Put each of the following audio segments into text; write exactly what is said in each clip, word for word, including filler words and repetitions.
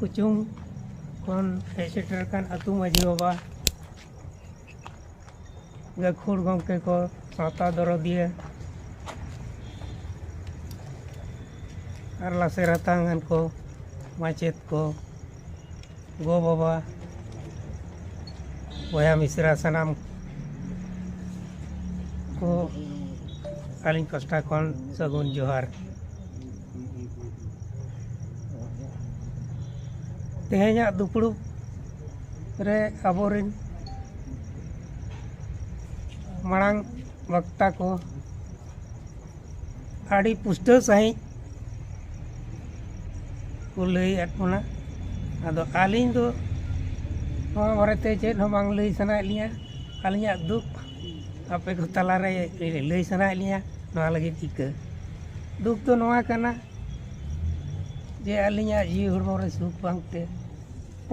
ᱠᱩᱪᱩᱝ ᱠᱷᱚᱱ ᱦᱮᱡ ᱥᱮᱴᱮᱨ ᱟᱠᱟᱱ ᱟᱹᱛᱩ ᱢᱟᱹᱡᱷᱤ ᱵᱟᱵᱟ, ᱜᱟᱹᱠᱷᱩᱲ ᱜᱚᱢᱠᱮ ᱠᱚ, ᱥᱟᱶᱛᱟ ᱫᱚᱨᱚᱫᱤᱭᱟᱹ ᱟᱨ ᱞᱟᱥᱮᱨ ᱦᱟᱛᱟᱝ ᱟᱱ ᱠᱚ, ᱢᱟᱪᱮᱫ ᱠᱚ, ᱜᱚ ᱵᱟᱵᱟ, ᱵᱚᱭᱦᱟ ᱢᱤᱥᱨᱟ, ᱥᱟᱱᱟᱢ ᱠᱚ ᱟᱹᱞᱤᱧ ᱯᱟᱥᱴᱟ ᱠᱷᱚᱱ ᱥᱟᱹᱜᱩᱱ ᱡᱚᱦᱟᱨ᱾ ᱛᱮᱦᱮᱧᱟᱜ ᱫᱩᱯᱲᱩᱵ ᱨᱮ ᱟᱵᱚᱨᱮᱱ ᱢᱟᱲᱟᱝ ᱵᱚᱠᱛᱟ ᱠᱚ ᱟᱹᱰᱤ ᱯᱩᱥᱴᱟᱹᱣ ᱥᱟᱺᱦᱤᱡ ᱠᱚ ᱞᱟᱹᱭ ᱟᱫ ᱵᱚᱱᱟ᱾ ᱟᱫᱚ ᱟᱹᱞᱤᱧ ᱫᱚ ᱱᱚᱣᱟ ᱵᱟᱨᱮᱛᱮ ᱪᱮᱫ ᱦᱚᱸ ᱵᱟᱝ ᱞᱟᱹᱭ ᱥᱟᱱᱟᱭᱮᱫ ᱞᱤᱧᱟ᱾ ᱟᱹᱞᱤᱧᱟᱜ ᱫᱩᱠ ᱟᱯᱮ ᱠᱚ ᱛᱟᱞᱟᱨᱮ ᱞᱟᱹᱭ ᱥᱟᱱᱟᱭᱮᱫ ᱞᱤᱧᱟ᱾ ᱱᱚᱣᱟ ᱞᱟᱹᱜᱤᱫ ᱤᱠᱟᱹ ᱫᱩᱠ ᱫᱚ ᱱᱚᱣᱟ ᱠᱟᱱᱟ ᱡᱮ ᱟᱹᱞᱤᱧᱟᱜ ᱡᱤᱣᱤ ᱦᱚᱲᱢᱚ ᱨᱮ ᱥᱩᱠ ᱵᱟᱝᱛᱮ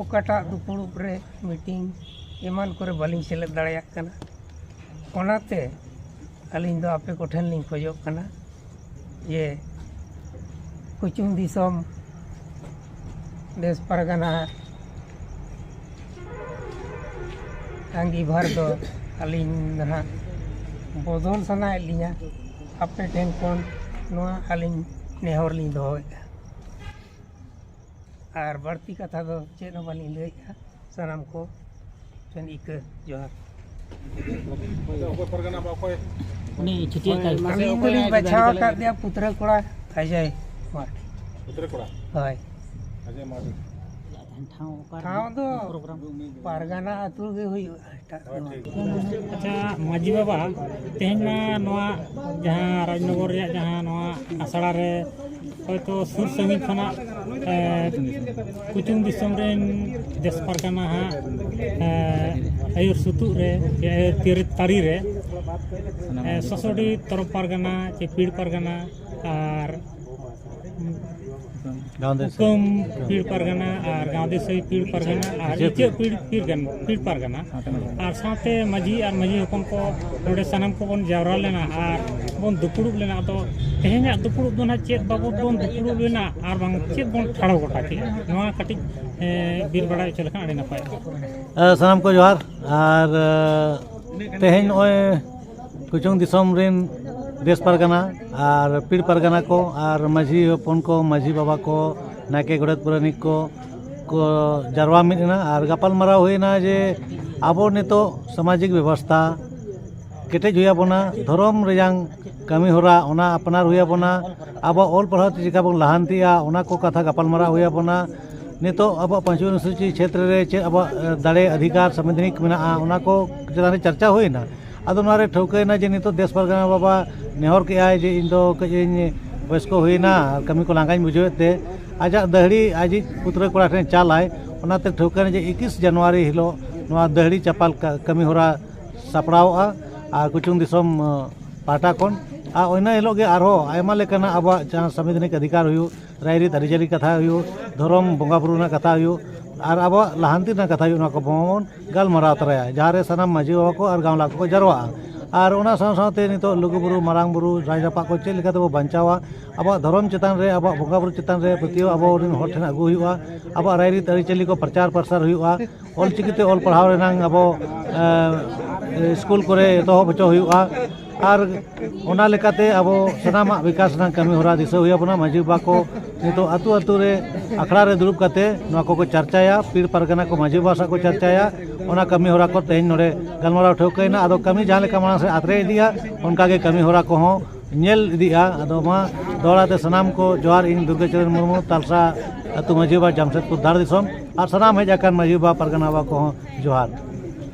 ᱚᱠᱟᱴᱟᱜ ᱫᱩᱯᱲᱩᱵ ᱨᱮ, ᱢᱤᱴᱤᱝ ᱮᱢᱟᱱ ᱠᱚᱨᱮ ᱵᱟᱹᱞᱤᱧ ᱥᱮᱞᱮᱫ ᱫᱟᱲᱮᱭᱟᱜ ᱠᱟᱱᱟ᱾ ᱚᱱᱟᱛᱮ ᱟᱹᱞᱤᱧ ᱫᱚ ᱟᱯᱮ ᱠᱚᱴᱷᱮᱱ ᱞᱤᱧ ᱠᱷᱚᱡᱚᱜ ᱠᱟᱱᱟ ᱡᱮ ᱠᱩᱪᱩᱝ ᱫᱤᱥᱚᱢ ᱫᱮᱥ ᱯᱟᱨᱜᱟᱱᱟ ᱟᱺᱜᱤᱵᱷᱟᱨ ᱫᱚ ᱟᱹᱞᱤᱧ ᱫᱚ ᱱᱟᱦᱟᱜ ᱵᱚᱫᱚᱞ ᱥᱟᱱᱟᱭᱮᱫ ᱞᱤᱧᱟ᱾ ᱟᱯᱮ ᱴᱷᱮᱱ ᱠᱷᱚᱱ ᱱᱚᱣᱟ ᱟᱹᱞᱤᱧ ᱱᱮᱦᱚᱨ ᱞᱤᱧ ᱫᱚᱦᱚᱭᱮᱫᱼᱟ᱾ ᱟᱨ ᱵᱟᱹᱲᱛᱤ ᱠᱟᱛᱷᱟ ᱫᱚ ᱪᱮᱫ ᱦᱚᱸ ᱵᱟᱹᱞᱤᱧ ᱞᱟᱹᱭᱮᱫᱼᱟ᱾ ᱥᱟᱱᱟᱢ ᱠᱚ ᱴᱷᱮᱱ ᱤᱠᱟᱹ ᱡᱚᱦᱟᱨ᱾ ᱚᱠᱚᱭ ᱯᱟᱨᱜᱟᱱᱟ ᱵᱟ ᱚᱠᱚᱭ? ᱩᱱᱤ ᱪᱷᱟᱹᱴᱭᱟᱹᱨ ᱠᱟᱭ᱾ ᱟᱹᱞᱤᱧ ᱫᱚᱞᱤᱧ ᱵᱟᱪᱷᱟᱣ ᱟᱠᱟᱫᱮᱭᱟ ᱯᱩᱛᱨᱟᱹ ᱠᱚᱲᱟ ᱚᱡᱚᱭ ᱢᱟᱨᱰᱤ᱾ ᱯᱩᱛᱨᱟᱹ ᱠᱚᱲᱟ ᱦᱳᱭ᱾ ᱚᱡᱚᱭ ᱢᱟᱨᱰᱤ᱾ ᱴᱷᱟᱶ ᱚᱠᱟ ᱴᱷᱟᱶ ᱫᱚ ᱯᱨᱳᱜᱨᱟᱢ? ᱯᱟᱨᱜᱟᱱᱟ ᱟᱹᱛᱩ ᱜᱮ ᱦᱩᱭᱩᱜᱼᱟ, ᱮᱴᱟᱜ ᱫᱚ ᱵᱟᱝ᱾ ᱟᱪᱪᱷᱟ ᱢᱟᱹᱡᱷᱤ ᱵᱟᱵᱟ, ᱛᱮᱦᱮᱧ ᱢᱟ ᱱᱚᱣᱟ ᱡᱟᱦᱟᱸ ᱨᱟᱡᱽᱱᱚᱜᱚᱨ ᱨᱮᱭᱟᱜ ᱡᱟᱦᱟᱸ ᱱᱚᱣᱟ ᱟᱥᱲᱟ ᱨᱮ ᱦᱚᱭᱛᱳ ᱥᱩᱨ ᱥᱟᱺᱜᱤᱧ ᱠᱷᱚᱱᱟᱜ ᱮ, ᱠᱩᱪᱩᱝ ᱫᱤᱥᱚᱢ ᱨᱮᱱ ᱫᱮᱥ ᱯᱟᱨᱜᱟᱱᱟ ᱦᱟᱸᱜ ᱮ, ᱟᱹᱭᱩᱨ ᱥᱩᱛᱩᱜ ᱨᱮ ᱪᱮ ᱟᱹᱭᱩᱨ ᱛᱟᱹᱨᱤ ᱨᱮ ᱮ, ᱥᱚᱥᱚᱰᱤ ᱛᱚᱨᱚᱯ ᱯᱟᱨᱜᱟᱱᱟ ᱪᱮ ᱯᱤᱲ ᱯᱟᱨᱜᱟᱱᱟ ᱟᱨ ᱩᱠᱟᱹᱢ ᱯᱤᱲ ᱯᱟᱨᱜᱟᱱᱟ ᱟᱨ ᱜᱟᱶᱫᱤᱥᱟᱹᱭ ᱯᱤᱲ ᱯᱟᱨᱜᱟᱱᱟ ᱟᱨ ᱤᱪᱟᱹᱜ ᱯᱤᱲ, ᱯᱤᱲ ᱜᱟᱱ-, ᱯᱤᱲ ᱯᱟᱨᱜᱟᱱᱟ ᱟᱨ ᱥᱟᱶᱛᱮ ᱢᱟᱹᱡᱷᱤ ᱟᱨ ᱢᱟᱹᱡᱷᱤ ᱦᱚᱯᱚᱱ ᱠᱚ ᱱᱚᱰᱮ ᱥᱟᱱᱟᱢ ᱠᱚᱵᱚᱱ ᱡᱟᱣᱨᱟ ᱞᱮᱱᱟ ᱟᱨ ᱵᱚᱱ ᱫᱩᱯᱲᱩᱵ ᱞᱮᱱᱟ᱾ ᱟᱫᱚ ᱛᱮᱦᱮᱧᱟᱜ ᱫᱩᱯᱲᱩᱵ ᱫᱚ ᱱᱟᱦᱟᱜ ᱪᱮᱫ ᱵᱟᱵᱚᱛ ᱵᱚᱱ ᱫᱩᱯᱲᱩᱵ ᱞᱮᱱᱟ ᱟᱨ ᱵᱟᱝ ᱪᱮᱫ ᱵᱚᱱ ᱴᱷᱟᱲᱚ ᱜᱚᱴᱟ ᱠᱮᱫᱼᱟ, ᱱᱚᱣᱟ ᱠᱟᱹᱴᱤᱡ, ᱮ, ᱵᱤᱱ ᱵᱟᱲᱟᱭ ᱦᱚᱪᱚ ᱞᱮᱠᱷᱟᱱ ᱟᱹᱰᱤ ᱱᱟᱯᱟᱭᱚᱜᱼᱟ᱾ ᱮ, ᱥᱟᱱᱟᱢ ᱠᱚ ᱡᱚᱦᱟᱨ᱾ ᱟᱨ, ᱮ, ᱛᱮᱦᱮᱧ ᱱᱚᱜᱼᱚᱭ ᱠᱩᱪᱩᱝ ᱫᱤᱥᱚᱢ ᱨᱮᱱ ᱫᱮᱥ ᱯᱟᱨᱜᱟᱱᱟ ᱟᱨ ᱯᱤᱲ ᱯᱟᱨᱜᱟᱱᱟ ᱠᱚ ᱟᱨ ᱢᱟᱹᱡᱷᱤ ᱦᱚᱯᱚᱱ ᱠᱚ, ᱢᱟᱹᱡᱷᱤ ᱵᱟᱵᱟ ᱠᱚ, ᱱᱟᱭᱠᱮ ᱜᱚᱰᱮᱛ ᱯᱟᱨᱟᱱᱤᱠ ᱠᱚ, ᱠᱚ ᱡᱟᱨᱣᱟ ᱢᱤᱫ ᱮᱱᱟ ᱟᱨ ᱜᱟᱯᱟᱞ ᱢᱟᱨᱟᱣ ᱦᱩᱭ ᱮᱱᱟ ᱡᱮ ᱟᱵᱚ ᱱᱤᱛᱚᱜ ᱥᱟᱢᱟᱡᱤᱠ ᱵᱮᱵᱚᱥᱛᱷᱟ ᱠᱮᱴᱮᱡ ᱦᱩᱭ ᱟᱵᱚᱱᱟ, ᱫᱷᱚᱨᱚᱢ ᱨᱮᱭᱟᱝ ᱠᱟᱹᱢᱤ ᱦᱚᱨᱟ ᱚᱱᱟ ᱟᱯᱱᱟᱨ ᱦᱩᱭ ᱟᱵᱚᱱᱟ, ᱟᱵᱚᱣᱟᱜ ᱚᱞ ᱯᱟᱲᱦᱟᱣ ᱛᱮ ᱪᱤᱠᱟ ᱵᱚᱱ ᱞᱟᱦᱟᱱᱛᱤᱜᱼᱟ ᱚᱱᱟ ᱠᱚ ᱠᱟᱛᱷᱟ ᱜᱟᱯᱟᱞ ᱢᱟᱨᱟᱣ ᱦᱩᱭ ᱟᱵᱚᱱᱟ᱾ ᱱᱤᱛᱚᱜ ᱟᱵᱚᱣᱟᱜ ᱯᱟᱸᱪᱣᱤ ᱚᱱᱩᱥᱩᱪᱤ ᱪᱷᱮᱛᱨᱚ ᱨᱮ ᱪᱮᱫ ᱟᱵᱚᱣᱟᱜ, ᱮ, ᱫᱟᱲᱮ ᱚᱫᱷᱤᱠᱟᱨ ᱥᱟᱝᱵᱤᱫᱷᱟᱱᱤᱠ ᱢᱮᱱᱟᱜᱼᱟ, ᱚᱱᱟ ᱠᱚ ᱪᱮᱛᱟᱱ ᱨᱮ ᱪᱟᱨᱪᱟ ᱦᱩᱭᱱᱟ᱾ ᱟᱫᱚ ᱱᱚᱣᱟ ᱨᱮ ᱴᱷᱟᱹᱣᱠᱟᱹᱭᱮᱱᱟ ᱡᱮ ᱱᱤᱛᱚᱜ ᱫᱮᱥ ᱯᱟᱨᱜᱟᱱᱟ ᱵᱟᱵᱟ ᱱᱮᱦᱚᱨ ᱠᱮᱜᱼᱟᱭ ᱡᱮ ᱤᱧ ᱫᱚ ᱠᱟᱹᱡ ᱤᱧ ᱵᱚᱭᱚᱥᱠᱚ ᱦᱩᱭᱱᱟ ᱟᱨ ᱠᱟᱹᱢᱤ ᱠᱚ ᱞᱟᱸᱜᱟᱧ ᱵᱩᱡᱷᱟᱹᱣᱮᱫ ᱛᱮ ᱟᱡᱟᱜ ᱫᱟᱹᱦᱲᱤ ᱟᱡᱤᱡ ᱯᱩᱛᱨᱟᱹ ᱠᱚᱲᱟ ᱴᱷᱮᱱ ᱪᱟᱞᱟᱭ᱾ ᱚᱱᱟᱛᱮ ᱴᱷᱟᱹᱣᱠᱟᱹᱭᱮᱱᱟ ᱡᱮ ᱮᱠᱩᱥ ᱡᱟᱱᱩᱣᱟᱨᱤ ᱦᱤᱞᱳᱜ ᱱᱚᱣᱟ ᱫᱟᱹᱦᱲᱤ ᱪᱟᱯᱟᱞ ᱠᱟ-, ᱠᱟᱹᱢᱤ ᱦᱚᱨᱟ ᱥᱟᱯᱲᱟᱣᱚᱜᱼᱟ᱾ ᱟᱨ ᱠᱩᱪᱩᱝ ᱫᱤᱥᱚᱢ, ᱮ, ᱯᱟᱦᱴᱟ ᱠᱷᱚᱱ᱾ ᱟᱨ ᱤᱱᱟᱹ ᱦᱤᱞᱳᱜ ᱜᱮ ᱟᱨᱦᱚᱸ ᱟᱭᱢᱟ ᱞᱮᱠᱟᱱᱟᱜ ᱟᱵᱚᱣᱟᱜ ᱡᱟᱦᱟᱸ ᱥᱟᱝᱵᱤᱫᱷᱟᱱᱤᱠ ᱚᱫᱷᱤᱠᱟᱨ ᱦᱩᱭᱩᱜ, ᱨᱟᱭᱨᱤᱛ ᱟᱹᱨᱤᱪᱟᱹᱞᱤ ᱠᱟᱛᱷᱟ ᱦᱩᱭᱩᱜ, ᱫᱷᱚᱨᱚᱢ ᱵᱚᱸᱜᱟ ᱵᱩᱨᱩ ᱨᱮᱱᱟᱜ ᱠᱟᱛᱷᱟ ᱦᱩᱭᱩᱜ, ᱟᱨ ᱟᱵᱚᱣᱟᱜ ᱞᱟᱦᱟᱱᱛᱤ ᱨᱮᱱᱟᱜ ᱠᱟᱛᱷᱟ ᱦᱩᱭᱩᱜ, ᱱᱚᱣᱟ ᱠᱚ ᱵᱚᱱ ᱜᱟᱞᱢᱟᱨᱟᱣ ᱛᱚᱨᱟᱭᱟ, ᱡᱟᱦᱟᱸ ᱨᱮ ᱥᱟᱱᱟᱢ ᱢᱟᱹᱡᱷᱤ ᱵᱟᱵᱟ ᱠᱚ ᱟᱨ ᱜᱟᱶᱞᱟ ᱠᱚᱠᱚ ᱡᱟᱨᱣᱟᱜᱼᱟ᱾ ᱟᱨ ᱚᱱᱟ ᱥᱟᱶ ᱥᱟᱶᱛᱮ ᱱᱤᱛᱚᱜ ᱞᱩᱜᱩ ᱵᱩᱨᱩ, ᱢᱟᱨᱟᱝ ᱵᱩᱨᱩ, ᱨᱟᱡᱽ ᱨᱟᱯᱟᱜ ᱠᱚ ᱪᱮᱫ ᱞᱮᱠᱟ ᱛᱮᱵᱚ ᱵᱟᱧᱪᱟᱣᱟ, ᱟᱵᱚᱣᱟᱜ ᱫᱷᱚᱨᱚᱢ ᱪᱮᱛᱟᱱ ᱨᱮ, ᱟᱵᱚᱣᱟᱜ ᱵᱚᱸᱜᱟ ᱵᱩᱨᱩ ᱪᱮᱛᱟᱱ ᱨᱮ ᱯᱟᱹᱛᱭᱟᱹᱣ ᱟᱵᱚ ᱨᱮᱱ ᱦᱚᱲ ᱴᱷᱮᱱ ᱟᱹᱜᱩ ᱦᱩᱭᱩᱜᱼᱟ, ᱟᱵᱚᱣᱟᱜ ᱨᱟᱭᱨᱤᱛ ᱟᱹᱨᱤᱪᱟᱹᱞᱤ ᱠᱚ ᱯᱨᱚᱪᱟᱨ ᱯᱨᱚᱥᱟᱨ ᱦᱩᱭᱩᱜᱼᱟ, ᱚᱞᱪᱤᱠᱤ ᱛᱮ ᱚᱞ ᱯᱟᱲᱦᱟᱣ ᱨᱮᱱᱟᱝ ᱟᱵᱚ, ᱮ, ᱥᱠᱩᱞ ᱠᱚᱨᱮ ᱮᱛᱚᱦᱚᱵ ᱦᱚᱪᱚ ᱦᱩᱭᱩᱜᱼᱟ᱾ ᱟᱨ ᱚᱱᱟ ᱞᱮᱠᱟᱛᱮ ᱟᱵᱚ ᱥᱟᱱᱟᱢᱟᱜ ᱵᱤᱠᱟᱥ ᱨᱮᱱᱟᱜ ᱠᱟᱹᱢᱤ ᱦᱚᱨᱟ ᱫᱤᱥᱟᱹ ᱦᱩᱭ ᱟᱵᱚᱱᱟ᱾ ᱢᱟᱹᱡᱷᱤ ᱵᱟᱵᱟ ᱠᱚ ᱱᱤᱛᱚᱜ ᱟᱹᱛᱩ ᱟᱹᱛᱩ ᱨᱮ ᱟᱠᱷᱲᱟ ᱨᱮ ᱫᱩᱲᱩᱵ ᱠᱟᱛᱮ ᱱᱚᱣᱟ ᱠᱚᱠᱚ ᱪᱟᱨᱪᱟᱭᱟ, ᱯᱤᱲ ᱯᱟᱨᱜᱟᱱᱟ ᱠᱚ ᱢᱟᱹᱡᱷᱤ ᱵᱟᱵᱟ ᱥᱟᱶ ᱠᱚ ᱪᱟᱨᱪᱟᱭᱟ, ᱚᱱᱟ ᱠᱟᱹᱢᱤ ᱦᱚᱨᱟ ᱠᱚ ᱛᱮᱦᱮᱧ ᱱᱚᱰᱮ ᱜᱟᱞᱢᱟᱨᱟᱣ ᱴᱷᱟᱹᱣᱠᱟᱹᱭᱮᱱᱟ᱾ ᱟᱫᱚ ᱠᱟᱹᱢᱤ ᱡᱟᱦᱟᱸ ᱞᱮᱠᱟ ᱢᱟᱲᱟᱝ ᱥᱮᱫ ᱟᱛᱨᱮ ᱤᱫᱤᱜᱼᱟ, ᱚᱱᱠᱟ ᱜᱮ ᱠᱟᱹᱢᱤ ᱦᱚᱨᱟ ᱠᱚᱦᱚᱸ ᱧᱮᱞ ᱤᱫᱤᱜᱼᱟ᱾ ᱟᱫᱚ ᱢᱟ ᱫᱚᱦᱲᱟ ᱛᱮ ᱥᱟᱱᱟᱢ ᱠᱚ ᱡᱚᱦᱟᱨ, ᱤᱧ ᱫᱩᱨᱜᱟᱹ ᱪᱚᱨᱚᱱ ᱢᱩᱨᱢᱩ, ᱛᱟᱞᱥᱟ ᱟᱹᱛᱩ ᱢᱟᱹᱡᱷᱤ ᱵᱟᱵᱟ, ᱡᱟᱢᱥᱮᱫᱽᱯᱩᱨ ᱫᱷᱟᱲ ᱫᱤᱥᱚᱢ, ᱟᱨ ᱥᱟᱱᱟᱢ ᱦᱮᱡ ᱟᱠᱟᱱ ᱢᱟᱹᱡᱷᱤ ᱵᱟᱵᱟ, ᱯᱟᱨᱜᱟᱱᱟ ᱵᱟᱵᱟ ᱠᱚᱦᱚᱸ ᱡᱚᱦᱟᱨ᱾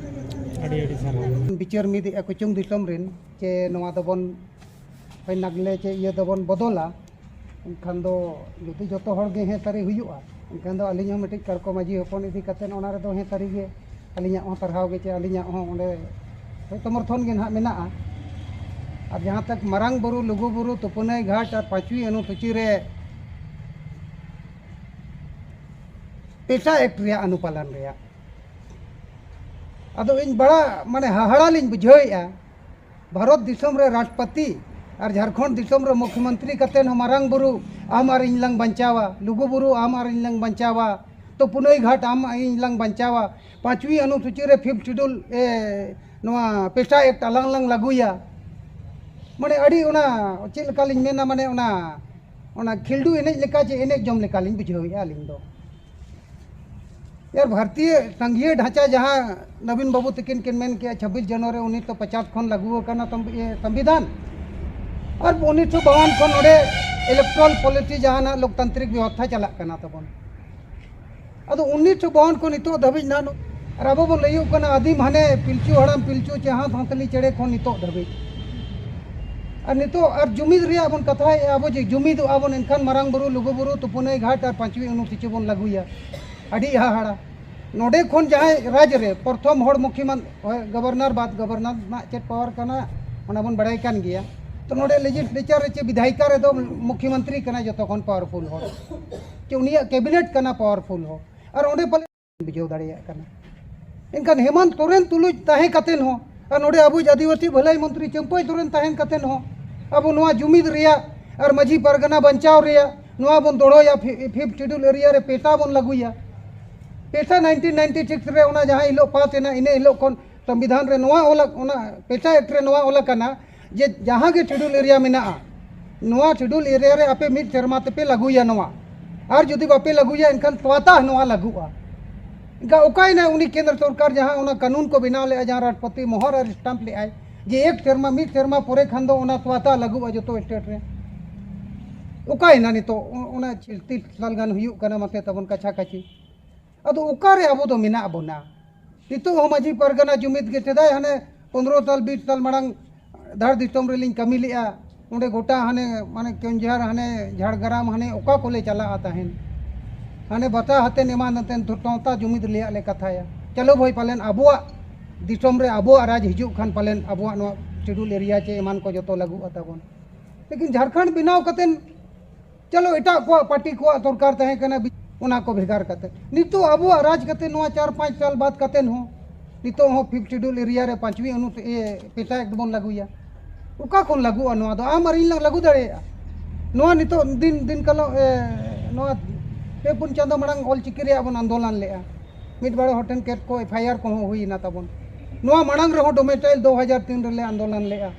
ᱟᱹᱰᱤ ᱟᱹᱰᱤ ᱥᱟᱨᱦᱟᱣ᱾ ᱵᱤᱪᱟᱹᱨ ᱢᱤᱫ ᱮᱜᱼᱟ ᱠᱩᱪᱩᱝ ᱫᱤᱥᱚᱢ ᱨᱮᱱ ᱡᱮ ᱱᱚᱣᱟ ᱫᱚᱵᱚᱱ ᱦᱳᱭ ᱱᱟᱜᱽᱞᱮ ᱪᱮ ᱤᱭᱟᱹ ᱫᱚᱵᱚᱱ ᱵᱚᱫᱚᱞᱟ, ᱮᱱᱠᱷᱟᱱ ᱫᱚ ᱡᱩᱫᱤ ᱡᱚᱛᱚ ᱦᱚᱲ ᱜᱮ ᱦᱮᱸ ᱥᱟᱹᱨᱤ ᱦᱩᱭᱩᱜᱼᱟ, ᱮᱱᱠᱷᱟᱱ ᱫᱚ ᱟᱹᱞᱤᱧ ᱦᱚᱸ ᱢᱤᱫᱴᱤᱡ ᱠᱟᱲᱠᱚ ᱢᱟᱹᱡᱷᱤ ᱦᱚᱯᱚᱱ ᱤᱫᱤ ᱠᱟᱛᱮᱫ ᱚᱱᱟ ᱨᱮᱫᱚ ᱦᱮᱸ ᱥᱟᱹᱨᱤ ᱜᱮ ᱟᱹᱞᱤᱧᱟᱜ ᱦᱚᱸ ᱥᱟᱨᱦᱟᱣ ᱜᱮ ᱪᱮ ᱟᱹᱞᱤᱧᱟᱜ ᱦᱚᱸ ᱚᱸᱰᱮ ᱦᱳᱭ ᱥᱚᱢᱚᱨᱛᱷᱚᱱ ᱜᱮ ᱱᱟᱦᱟᱜ ᱢᱮᱱᱟᱜᱼᱟ᱾ ᱟᱨ ᱡᱟᱦᱟᱸ ᱛᱟᱠ ᱢᱟᱨᱟᱝ ᱵᱩᱨᱩ, ᱞᱩᱜᱩ ᱵᱩᱨᱩ, ᱛᱩᱯᱩᱱᱟᱹᱭ ᱜᱷᱟᱴ ᱟᱨ ᱯᱟᱸᱪᱣᱤ ᱚᱱᱩᱥᱩᱪᱤ ᱨᱮ ᱯᱮᱥᱟ ᱮᱠᱴ ᱨᱮᱭᱟᱜ ᱚᱱᱩᱯᱟᱞᱚᱱ ᱨᱮᱭᱟᱜ᱾ ᱟᱫᱚ ᱤᱧ ᱵᱟᱲᱟ ᱢᱟᱱᱮ ᱦᱟᱦᱟᱲᱟ ᱞᱤᱧ ᱵᱩᱡᱷᱟᱹᱣᱮᱫᱼᱟ, ᱵᱷᱟᱨᱚᱛ ᱫᱤᱥᱚᱢ ᱨᱮ ᱨᱟᱥᱴᱨᱚᱯᱚᱛᱤ ᱟᱨ ᱡᱷᱟᱲᱠᱷᱚᱸᱰ ᱫᱤᱥᱚᱢ ᱨᱮ ᱢᱩᱠᱷᱭᱚᱢᱚᱱᱛᱨᱤ ᱠᱟᱛᱮ ᱦᱚᱸ ᱢᱟᱨᱟᱝ ᱵᱩᱨᱩ ᱟᱢ ᱟᱨ ᱤᱧ ᱞᱟᱝ ᱵᱟᱧᱪᱟᱣᱟ, ᱞᱩᱜᱩ ᱵᱩᱨᱩ ᱟᱢ ᱟᱨ ᱤᱧ ᱞᱟᱝ ᱵᱟᱧᱪᱟᱣᱟ, ᱛᱚ ᱯᱩᱱᱟᱹᱭ ᱜᱷᱟᱴ ᱟᱢ ᱟᱨ ᱤᱧ ᱞᱟᱝ ᱵᱟᱧᱪᱟᱣᱟ, ᱯᱟᱸᱪᱣᱤ ᱚᱱᱩᱥᱩᱪᱤ ᱨᱮ ᱯᱷᱤᱯᱛᱷ ᱥᱤᱰᱩᱞ ᱮ, ᱱᱚᱣᱟ ᱯᱮᱥᱟ ᱮᱠᱴ ᱟᱞᱟᱝ ᱞᱟᱝ ᱞᱟᱹᱜᱩᱭᱟ᱾ ᱢᱟᱱᱮ ᱟᱹᱰᱤ ᱚᱱᱟ ᱪᱮᱫ ᱞᱮᱠᱟ ᱞᱤᱧ ᱢᱮᱱᱟ, ᱢᱟᱱᱮ ᱚᱱᱟ, ᱚᱱᱟ ᱠᱷᱤᱞᱰᱩ ᱮᱱᱮᱡ ᱞᱮᱠᱟ ᱪᱮ ᱮᱱᱮᱡ ᱡᱚᱝ ᱞᱮᱠᱟ ᱞᱤᱧ ᱵᱩᱡᱷᱟᱹᱣᱮᱫᱼᱟ ᱟᱹᱞᱤᱧ ᱫᱚ᱾ ᱭᱟᱨ, ᱵᱷᱟᱨᱛᱤᱭᱚ ᱥᱚᱝᱜᱷᱤᱭᱚ ᱰᱷᱟᱸᱪᱟ ᱡᱟᱦᱟᱸ ᱱᱚᱵᱤᱱ ᱵᱟᱹᱵᱩ ᱛᱟᱹᱠᱤᱱ ᱠᱤᱱ ᱢᱮᱱ ᱠᱮᱜᱼᱟ, ᱪᱷᱟᱵᱵᱤᱥ ᱡᱟᱱᱩᱣᱟᱨᱤ ᱩᱱᱤᱥᱥᱚ ᱯᱚᱪᱟᱥ ᱠᱷᱚᱱ ᱞᱟᱹᱜᱩ ᱟᱠᱟᱱᱟ ᱛᱚᱢ-, ᱤᱭᱟᱹ, ᱥᱚᱝᱵᱤᱫᱷᱟᱱ, ᱟᱨ ᱩᱱᱤᱥᱥᱚ ᱵᱟᱣᱟᱱ ᱠᱷᱚᱱ ᱱᱚᱰᱮ ᱤᱞᱮᱠᱴᱚᱨᱟᱞ ᱯᱚᱞᱤᱥᱤ ᱡᱟᱦᱟᱱᱟᱜ ᱞᱳᱠᱛᱟᱱᱛᱨᱤᱠ ᱵᱮᱵᱚᱥᱛᱷᱟ ᱪᱟᱞᱟᱜ ᱠᱟᱱᱟ ᱛᱟᱵᱚᱱ᱾ ᱟᱫᱚ ᱩᱱᱤᱥᱥᱚ ᱵᱟᱣᱟᱱ ᱠᱷᱚᱱ ᱱᱤᱛᱚᱜ ᱫᱷᱟᱹᱵᱤᱡ ᱱᱟᱦᱟᱜ ᱱᱚ-, ᱟᱨ ᱟᱵᱚ ᱵᱚᱱ ᱞᱟᱹᱭᱚᱜ ᱠᱟᱱᱟ ᱟᱹᱫᱤᱢ ᱦᱟᱱᱮ ᱯᱤᱞᱪᱩ ᱦᱟᱲᱟᱢ ᱯᱤᱞᱪᱩ ᱪᱮᱦᱟᱸ ᱥᱟᱱᱛᱟᱞᱤ ᱪᱮᱬᱮ ᱠᱷᱚᱱ ᱱᱤᱛᱚᱜ ᱫᱷᱟᱹᱵᱤᱡ᱾ ᱟᱨ ᱱᱤᱛᱚᱜ ᱟᱨ ᱡᱩᱢᱤᱫ ᱨᱮᱭᱟᱜ ᱵᱚᱱ ᱠᱟᱛᱷᱟᱭᱮᱫᱼᱟ, ᱟᱵᱚ ᱡᱮ ᱡᱩᱢᱤᱫᱚᱜᱼᱟ ᱵᱚᱱ, ᱮᱱᱠᱷᱟᱱ ᱢᱟᱨᱟᱝ ᱵᱩᱨᱩ, ᱞᱩᱜᱩ ᱵᱩᱨᱩ, ᱛᱩᱯᱩᱱᱟᱹᱭ ᱜᱷᱟᱴ ᱟᱨ ᱯᱟᱸᱪᱣᱤ ᱚᱱᱩᱥᱩᱪᱤ ᱵᱚᱱ ᱞᱟᱹᱜᱩᱭᱟ᱾ ᱟᱹᱰᱤ ᱦᱟᱦᱟᱲᱟ᱾ ᱱᱚᱰᱮ ᱠᱷᱚᱱ ᱡᱟᱦᱟᱸᱭ ᱨᱟᱡᱽ ᱨᱮ ᱯᱨᱚᱛᱷᱚᱢ ᱦᱚᱲ ᱢᱩᱠᱷᱭᱚᱢᱚᱱ-, ᱦᱳᱭ, ᱜᱚᱵᱷᱚᱨᱱᱚᱨ ᱵᱟᱫ ᱜᱚᱵᱷᱚᱨᱱᱚᱨ ᱨᱮᱱᱟᱜ ᱪᱮᱫ ᱯᱟᱣᱟᱨ ᱠᱟᱱᱟ, ᱚᱱᱟ ᱵᱚᱱ ᱵᱟᱲᱟᱭ ᱠᱟᱱ ᱜᱮᱭᱟ᱾ ᱛᱚ ᱱᱚᱰᱮ ᱞᱮᱡᱤᱥᱞᱮᱪᱟᱨ ᱨᱮ ᱪᱮ ᱵᱤᱫᱷᱟᱭᱤᱠᱟ ᱨᱮᱫᱚ ᱢᱩᱠᱷᱭᱚᱢᱚᱱᱛᱨᱤ ᱠᱟᱱᱟᱭ ᱡᱚᱛᱚ ᱠᱷᱚᱱ ᱯᱟᱣᱟᱨᱯᱷᱩᱞ ᱦᱚᱲ, ᱪᱮ ᱩᱱᱤᱭᱟᱜ ᱠᱮᱵᱤᱱᱮᱴ ᱠᱟᱱᱟ ᱯᱟᱣᱟᱨᱯᱷᱩᱞ ᱦᱚᱲ, ᱟᱨ ᱚᱸᱰᱮ ᱯᱟᱞᱮ ᱵᱩᱡᱷᱟᱹᱣ ᱫᱟᱲᱮᱭᱟᱜ ᱠᱟᱱᱟ᱾ ᱮᱱᱠᱷᱟᱱ ᱦᱮᱢᱟᱱᱛ ᱥᱚᱨᱮᱱ ᱛᱩᱞᱩᱡ ᱛᱟᱦᱮᱸ ᱠᱟᱛᱮᱱ ᱦᱚᱸ, ᱟᱨ ᱱᱚᱰᱮ ᱟᱵᱚᱭᱤᱡ ᱟᱹᱫᱤᱵᱟᱹᱥᱤ ᱵᱷᱟᱹᱞᱟᱹᱭ ᱢᱚᱱᱛᱨᱤ ᱪᱟᱹᱢᱯᱟᱹᱭ ᱥᱚᱨᱮᱱ ᱛᱟᱦᱮᱱ ᱠᱟᱛᱮᱱ ᱦᱚᱸ, ᱟᱵᱚ ᱱᱚᱣᱟ ᱡᱩᱢᱤᱫ ᱨᱮᱭᱟᱜ ᱟᱨ ᱢᱟᱹᱡᱷᱤ ᱯᱟᱨᱜᱟᱱᱟ ᱵᱟᱧᱪᱟᱣ ᱨᱮᱭᱟᱜ ᱱᱚᱣᱟ ᱵᱚᱱ ᱫᱚᱲᱦᱚᱭᱟ, ᱯᱷᱤ-, ᱯᱷᱤᱯᱛᱷ ᱥᱤᱰᱩᱞ ᱮᱨᱤᱭᱟ ᱨᱮ ᱯᱮᱥᱟ ᱵᱚᱱ ᱞᱟᱹᱜᱩᱭᱟ᱾ ᱯᱮᱥᱟ ᱱᱟᱭᱤᱱᱴᱤᱱ ᱱᱟᱭᱤᱱᱴᱤ ᱥᱤᱠᱥ ᱨᱮ ᱚᱱᱟ ᱡᱟᱦᱟᱸ ᱦᱤᱞᱳᱜ ᱯᱟᱥ ᱮᱱᱟ, ᱤᱱᱟᱹ ᱦᱤᱞᱳᱜ ᱠᱷᱚᱱ ᱥᱚᱝᱵᱤᱫᱷᱟᱱ ᱨᱮ ᱱᱚᱣᱟ ᱚᱞ, ᱚᱱᱟ ᱯᱮᱥᱟ ᱮᱠᱴ ᱨᱮ ᱱᱚᱣᱟ ᱚᱞ ᱟᱠᱟᱱᱟ ᱡᱮ ᱡᱟᱦᱟᱸ ᱜᱮ ᱥᱤᱰᱩᱞ ᱮᱨᱤᱭᱟ ᱢᱮᱱᱟᱜᱼᱟ, ᱱᱚᱣᱟ ᱥᱤᱰᱩᱞ ᱮᱨᱤᱭᱟ ᱨᱮ ᱟᱯᱮ ᱢᱤᱫ ᱥᱮᱨᱢᱟ ᱛᱮᱯᱮ ᱞᱟᱹᱜᱩᱭᱟ ᱱᱚᱣᱟ, ᱟᱨ ᱡᱩᱫᱤ ᱵᱟᱯᱮ ᱞᱟᱹᱜᱩᱭᱟ ᱮᱱᱠᱷᱟᱱ ᱥᱣᱟᱛᱟᱦ ᱱᱚᱣᱟ ᱞᱟᱹᱜᱩᱜᱼᱟ᱾ ᱮᱱᱠᱷᱟᱱ ᱚᱠᱟᱭᱮᱱᱟ ᱩᱱᱤ ᱠᱮᱱᱫᱨᱚ ᱥᱚᱨᱠᱟᱨ ᱡᱟᱦᱟᱸ ᱚᱱᱟ ᱠᱟᱹᱱᱩᱱ ᱠᱚ ᱵᱮᱱᱟᱣ ᱞᱮᱫᱼᱟ, ᱡᱟᱦᱟᱸ ᱨᱟᱥᱴᱨᱚᱯᱚᱛᱤ ᱢᱚᱦᱚᱨ ᱟᱨ ᱥᱴᱟᱢᱯ ᱞᱮᱫᱼᱟᱭ ᱡᱮ ᱮᱠ ᱥᱮᱨᱢᱟ, ᱢᱤᱫ ᱥᱮᱨᱢᱟ ᱯᱚᱨᱮ ᱠᱷᱟᱱ ᱫᱚ ᱚᱱᱟ ᱥᱣᱟᱛᱟᱦ ᱞᱟᱹᱜᱩᱜᱼᱟ ᱡᱚᱛᱚ ᱥᱴᱮᱴ ᱨᱮ? ᱚᱠᱟᱭᱮᱱᱟ ᱱᱤᱛᱚᱜ? ᱚ-, ᱚᱱᱟ ᱪᱷᱤᱞᱛᱤ ᱥᱟᱞ ᱜᱟᱱ ᱦᱩᱭᱩᱜ ᱠᱟᱱᱟ ᱢᱟᱥᱮ ᱛᱟᱵᱚᱱ ᱠᱟᱪᱷᱟ ᱠᱟᱪᱷᱤ᱾ ᱟᱫᱚ ᱚᱠᱟᱨᱮ ᱟᱵᱚ ᱫᱚ ᱢᱮᱱᱟᱜ ᱵᱚᱱᱟ? ᱱᱤᱛᱚᱜ ᱦᱚᱸ ᱢᱟᱹᱡᱷᱤ ᱯᱟᱨᱜᱟᱱᱟ ᱡᱩᱢᱤᱫ ᱜᱮ, ᱥᱮᱫᱟᱭ ᱦᱟᱱᱮ ᱯᱚᱱᱨᱚ ᱥᱟᱞ, ᱵᱤᱥ ᱥᱟᱞ ᱢᱟᱲᱟᱝ ᱫᱷᱟᱲ ᱫᱤᱥᱚᱢ ᱨᱮᱞᱤᱧ ᱠᱟᱹᱢᱤ ᱞᱮᱜᱼᱟ, ᱚᱸᱰᱮ ᱜᱚᱴᱟ ᱦᱟᱱᱮ ᱢᱟᱱᱮ ᱠᱮᱣᱚᱱᱡᱷᱟᱨ, ᱦᱟᱱᱮ ᱡᱷᱟᱲᱜᱨᱟᱢ, ᱦᱟᱱᱮ ᱚᱠᱟ ᱠᱚᱞᱮ ᱪᱟᱞᱟᱜᱼᱟ ᱛᱟᱦᱮᱱ, ᱦᱟᱱᱮ ᱵᱟᱥᱟ ᱦᱟᱛᱮᱱ ᱮᱢᱟᱱ ᱦᱟᱛᱮᱱ ᱥᱟᱶᱛᱟ ᱡᱩᱢᱤᱫ ᱨᱮᱭᱟᱜ ᱞᱮ ᱠᱟᱛᱷᱟᱭᱟ᱾ ᱪᱚᱞᱚ ᱵᱷᱟᱹᱭ, ᱯᱟᱞᱮᱱ ᱟᱵᱚᱣᱟᱜ ᱫᱤᱥᱚᱢ ᱨᱮ ᱟᱵᱚᱣᱟᱜ ᱨᱟᱡᱽ ᱦᱤᱡᱩᱜ ᱠᱷᱟᱱ ᱯᱟᱞᱮᱱ ᱟᱵᱚᱣᱟᱜ ᱱᱚᱣᱟ ᱥᱤᱰᱩᱞ ᱮᱨᱤᱭᱟ ᱪᱮ ᱮᱢᱟᱱ ᱠᱚ ᱡᱚᱛᱚ ᱞᱟᱹᱜᱩᱜᱼᱟ ᱛᱟᱵᱚᱱ᱾ ᱞᱮᱠᱤᱱ ᱡᱷᱟᱲᱠᱷᱚᱸᱰ ᱵᱮᱱᱟᱣ ᱠᱟᱛᱮᱱ ᱪᱚᱞᱚ, ᱮᱴᱟᱜ ᱠᱚᱣᱟᱜ ᱯᱟᱨᱴᱤ ᱠᱚᱣᱟᱜ ᱥᱚᱨᱠᱟᱨ ᱛᱟᱦᱮᱸ ᱠᱟᱱᱟ, ᱵᱤ-, ᱚᱱᱟ ᱠᱚ ᱵᱷᱮᱜᱟᱨ ᱠᱟᱛᱮ, ᱱᱤᱛᱚᱜ ᱟᱵᱚᱣᱟᱜ ᱨᱟᱡᱽ ᱠᱟᱛᱮ ᱱᱚᱣᱟ ᱪᱟᱨ ᱯᱟᱸᱪ ᱥᱟᱞ ᱵᱟᱫ ᱠᱟᱛᱮ ᱦᱚᱸ ᱱᱤᱛᱚᱜ ᱦᱚᱸ ᱯᱷᱤᱯᱛᱷ ᱥᱤᱰᱩᱞ ᱮᱨᱤᱭᱟ ᱨᱮ ᱯᱟᱸᱪᱣᱤ ᱚᱱᱩ ᱮ, ᱯᱮᱴᱟ ᱮᱠᱴ ᱵᱚᱱ ᱞᱟᱹᱜᱩᱭᱟ᱾ ᱚᱠᱟ ᱠᱷᱚᱱ ᱞᱟᱹᱜᱩᱜᱼᱟ ᱱᱚᱣᱟ ᱫᱚ? ᱟᱢ ᱟᱨ ᱤᱧ ᱞᱟᱝ ᱞᱟᱹᱜᱩ ᱫᱟᱲᱮᱭᱟᱜᱼᱟ᱾ ᱱᱚᱣᱟ ᱱᱤᱛᱚᱜ ᱫᱤᱱ ᱫᱤᱱ ᱠᱟᱞᱚᱢ ᱮ, ᱱᱚᱣᱟ ᱯᱮ ᱯᱩᱱ ᱪᱟᱸᱫᱚ ᱢᱟᱲᱟᱝ ᱚᱞ ᱪᱤᱠᱤ ᱨᱮᱭᱟᱜ ᱵᱚᱱ ᱟᱱᱫᱳᱞᱚᱱ ᱞᱮᱜᱼᱟ᱾ ᱢᱤᱫ ᱵᱟᱨ ᱦᱚᱲ ᱴᱷᱮᱱ ᱠᱮᱥ ᱠᱚ, ᱮᱯᱷ ᱟᱭ ᱟᱨ ᱠᱚᱦᱚᱸ ᱦᱩᱭ ᱮᱱᱟ ᱛᱟᱵᱚᱱ᱾ ᱱᱚᱣᱟ ᱢᱟᱲᱟᱝ ᱨᱮᱦᱚᱸ ᱰᱳᱢᱮᱴᱟᱭᱤᱞ ᱫᱩ ᱦᱟᱡᱟᱨ ᱛᱤᱱ ᱨᱮᱞᱮ ᱟᱱᱫᱳᱞᱚᱱ ᱞᱮᱜᱼᱟ᱾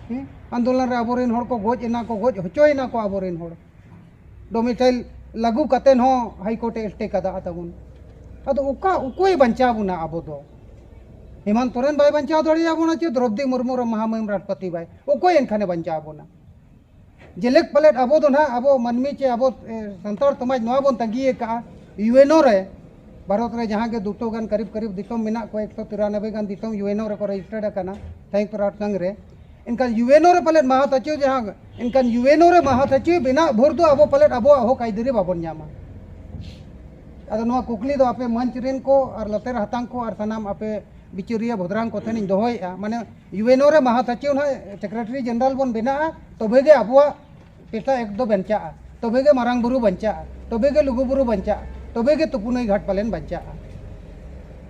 ᱦᱮᱸ? ᱟᱱᱫᱳᱞᱚᱱ ᱨᱮ ᱟᱵᱚᱨᱮᱱ ᱦᱚᱲ ᱠᱚ ᱜᱚᱡ ᱮᱱᱟ ᱠᱚ, ᱜᱚᱡ ᱦᱚᱪᱚᱭᱮᱱᱟ ᱠᱚ ᱟᱵᱚᱨᱮᱱ ᱦᱚᱲ᱾ ᱰᱳᱢᱮᱴᱟᱭᱤᱞ ᱞᱟᱹᱜᱩ ᱠᱟᱛᱮᱱ ᱦᱚᱸ ᱦᱟᱭ ᱠᱳᱨᱴ ᱮ ᱥᱴᱮ ᱠᱟᱫᱟ ᱛᱟᱵᱚᱱ᱾ ᱟᱫᱚ ᱚᱠᱟ, ᱚᱠᱚᱭ ᱵᱟᱧᱪᱟᱣ ᱵᱚᱱᱟ ᱟᱵᱚ ᱫᱚ? ᱦᱮᱢᱟᱱᱛ ᱥᱚᱨᱮᱱ ᱵᱟᱭ ᱵᱟᱧᱪᱟᱣ ᱫᱟᱲᱮᱭᱟᱵᱚᱱᱟ ᱪᱮ ᱫᱨᱚᱯᱫᱤ ᱢᱩᱨᱢᱩ ᱨᱮ ᱢᱚᱦᱟᱢᱚᱦᱤᱢ ᱨᱟᱥᱴᱨᱚᱯᱚᱛᱤ ᱵᱟᱭ, ᱚᱠᱚᱭ ᱮᱱᱠᱷᱟᱱᱮ ᱵᱟᱧᱪᱟᱣ ᱵᱚᱱᱟ? ᱡᱮᱞᱮᱠ ᱯᱟᱞᱮᱫ ᱟᱵᱚ ᱫᱚ ᱱᱟᱦᱟᱜ, ᱟᱵᱚ ᱢᱟᱹᱱᱢᱤ ᱪᱮ ᱟᱵᱚ, ᱮ, ᱥᱟᱱᱛᱟᱲ ᱥᱚᱢᱟᱡᱽ ᱱᱚᱣᱟ ᱵᱚᱱ ᱛᱟᱺᱜᱤ ᱟᱠᱟᱜᱼᱟ, ᱭᱩ ᱮᱱ ᱳ ᱨᱮ, ᱵᱷᱟᱨᱚᱛ ᱨᱮ ᱡᱟᱦᱟᱸ ᱜᱮ ᱫᱩᱴᱳ ᱜᱟᱱ ᱠᱟᱨᱤᱵ ᱠᱟᱨᱤᱵ ᱫᱤᱥᱚᱢ ᱢᱮᱱᱟᱜ ᱠᱚᱣᱟ, ᱮᱠᱥᱚ ᱛᱤᱨᱟᱱᱚᱵᱵᱳᱭ ᱜᱟᱱ ᱫᱤᱥᱚᱢ ᱭᱩ ᱮᱱ ᱳ ᱨᱮᱠᱚ ᱨᱮᱡᱤᱥᱴᱟᱨᱰ ᱟᱠᱟᱱᱟ ᱥᱚᱝᱭᱩᱠᱛᱚ ᱨᱟᱥᱴᱨ ᱥᱚᱝᱜᱷ ᱨᱮ᱾ ᱮᱱᱠᱷᱟᱱ ᱭᱩ ᱮᱱ ᱳ ᱨᱮ ᱯᱟᱞᱮᱫ ᱢᱟᱦᱟᱥᱚᱪᱤᱵᱽ ᱡᱟᱦᱟᱸ, ᱮᱱᱠᱷᱟᱱ ᱭᱩ ᱮᱱ ᱳ ᱨᱮ ᱢᱟᱦᱟᱥᱚᱪᱤᱵᱽ ᱵᱮᱱᱟᱜ ᱵᱷᱳᱨ ᱫᱚ ᱟᱵᱚ ᱯᱟᱞᱮᱫ ᱟᱵᱚᱣᱟᱜ ᱦᱚᱠ ᱟᱹᱭᱫᱟᱹᱨᱤ ᱵᱟᱵᱚᱱ ᱧᱟᱢᱟ᱾ ᱟᱫᱚ ᱱᱚᱣᱟ ᱠᱩᱠᱞᱤ ᱫᱚ ᱟᱯᱮ ᱢᱚᱧᱪ ᱨᱮᱱ ᱠᱚ ᱟᱨ ᱞᱟᱛᱮᱨ ᱦᱟᱛᱟᱝ ᱠᱚ ᱟᱨ ᱥᱟᱱᱟᱢ ᱟᱯᱮ ᱵᱤᱪᱟᱹᱨᱤᱭᱟᱹ ᱵᱷᱚᱫᱨᱟᱝ ᱠᱚ ᱴᱷᱮᱱᱤᱧ ᱫᱚᱦᱚᱭᱮᱫᱼᱟ, ᱢᱟᱱᱮ ᱭᱩ ᱮᱱ ᱳ ᱨᱮ ᱢᱟᱦᱟᱥᱚᱪᱤᱵᱽ ᱱᱟᱦᱟᱜ ᱥᱮᱠᱨᱮᱴᱟᱨᱤ ᱡᱮᱱᱟᱨᱟᱞ ᱵᱚᱱ ᱵᱮᱱᱟᱜᱼᱟ, ᱛᱚᱵᱮ ᱜᱮ ᱟᱵᱚᱣᱟᱜ ᱯᱮᱴᱟ ᱮᱠᱴ ᱫᱚ ᱵᱟᱧᱪᱟᱜᱼᱟ, ᱛᱚᱵᱮ ᱜᱮ ᱢᱟᱨᱟᱝ ᱵᱩᱨᱩ ᱵᱟᱧᱪᱟᱜᱼᱟ, ᱛᱚᱵᱮ ᱜᱮ ᱞᱩᱜᱩ ᱵᱩᱨᱩ ᱵᱟᱧᱪᱟᱜᱼᱟ, ᱛᱚᱵᱮ ᱜᱮ ᱛᱩᱯᱩᱱᱟᱹᱭ ᱜᱷᱟᱴ ᱯᱟᱞᱮᱱ ᱵᱟᱧᱪᱟᱜᱼᱟ᱾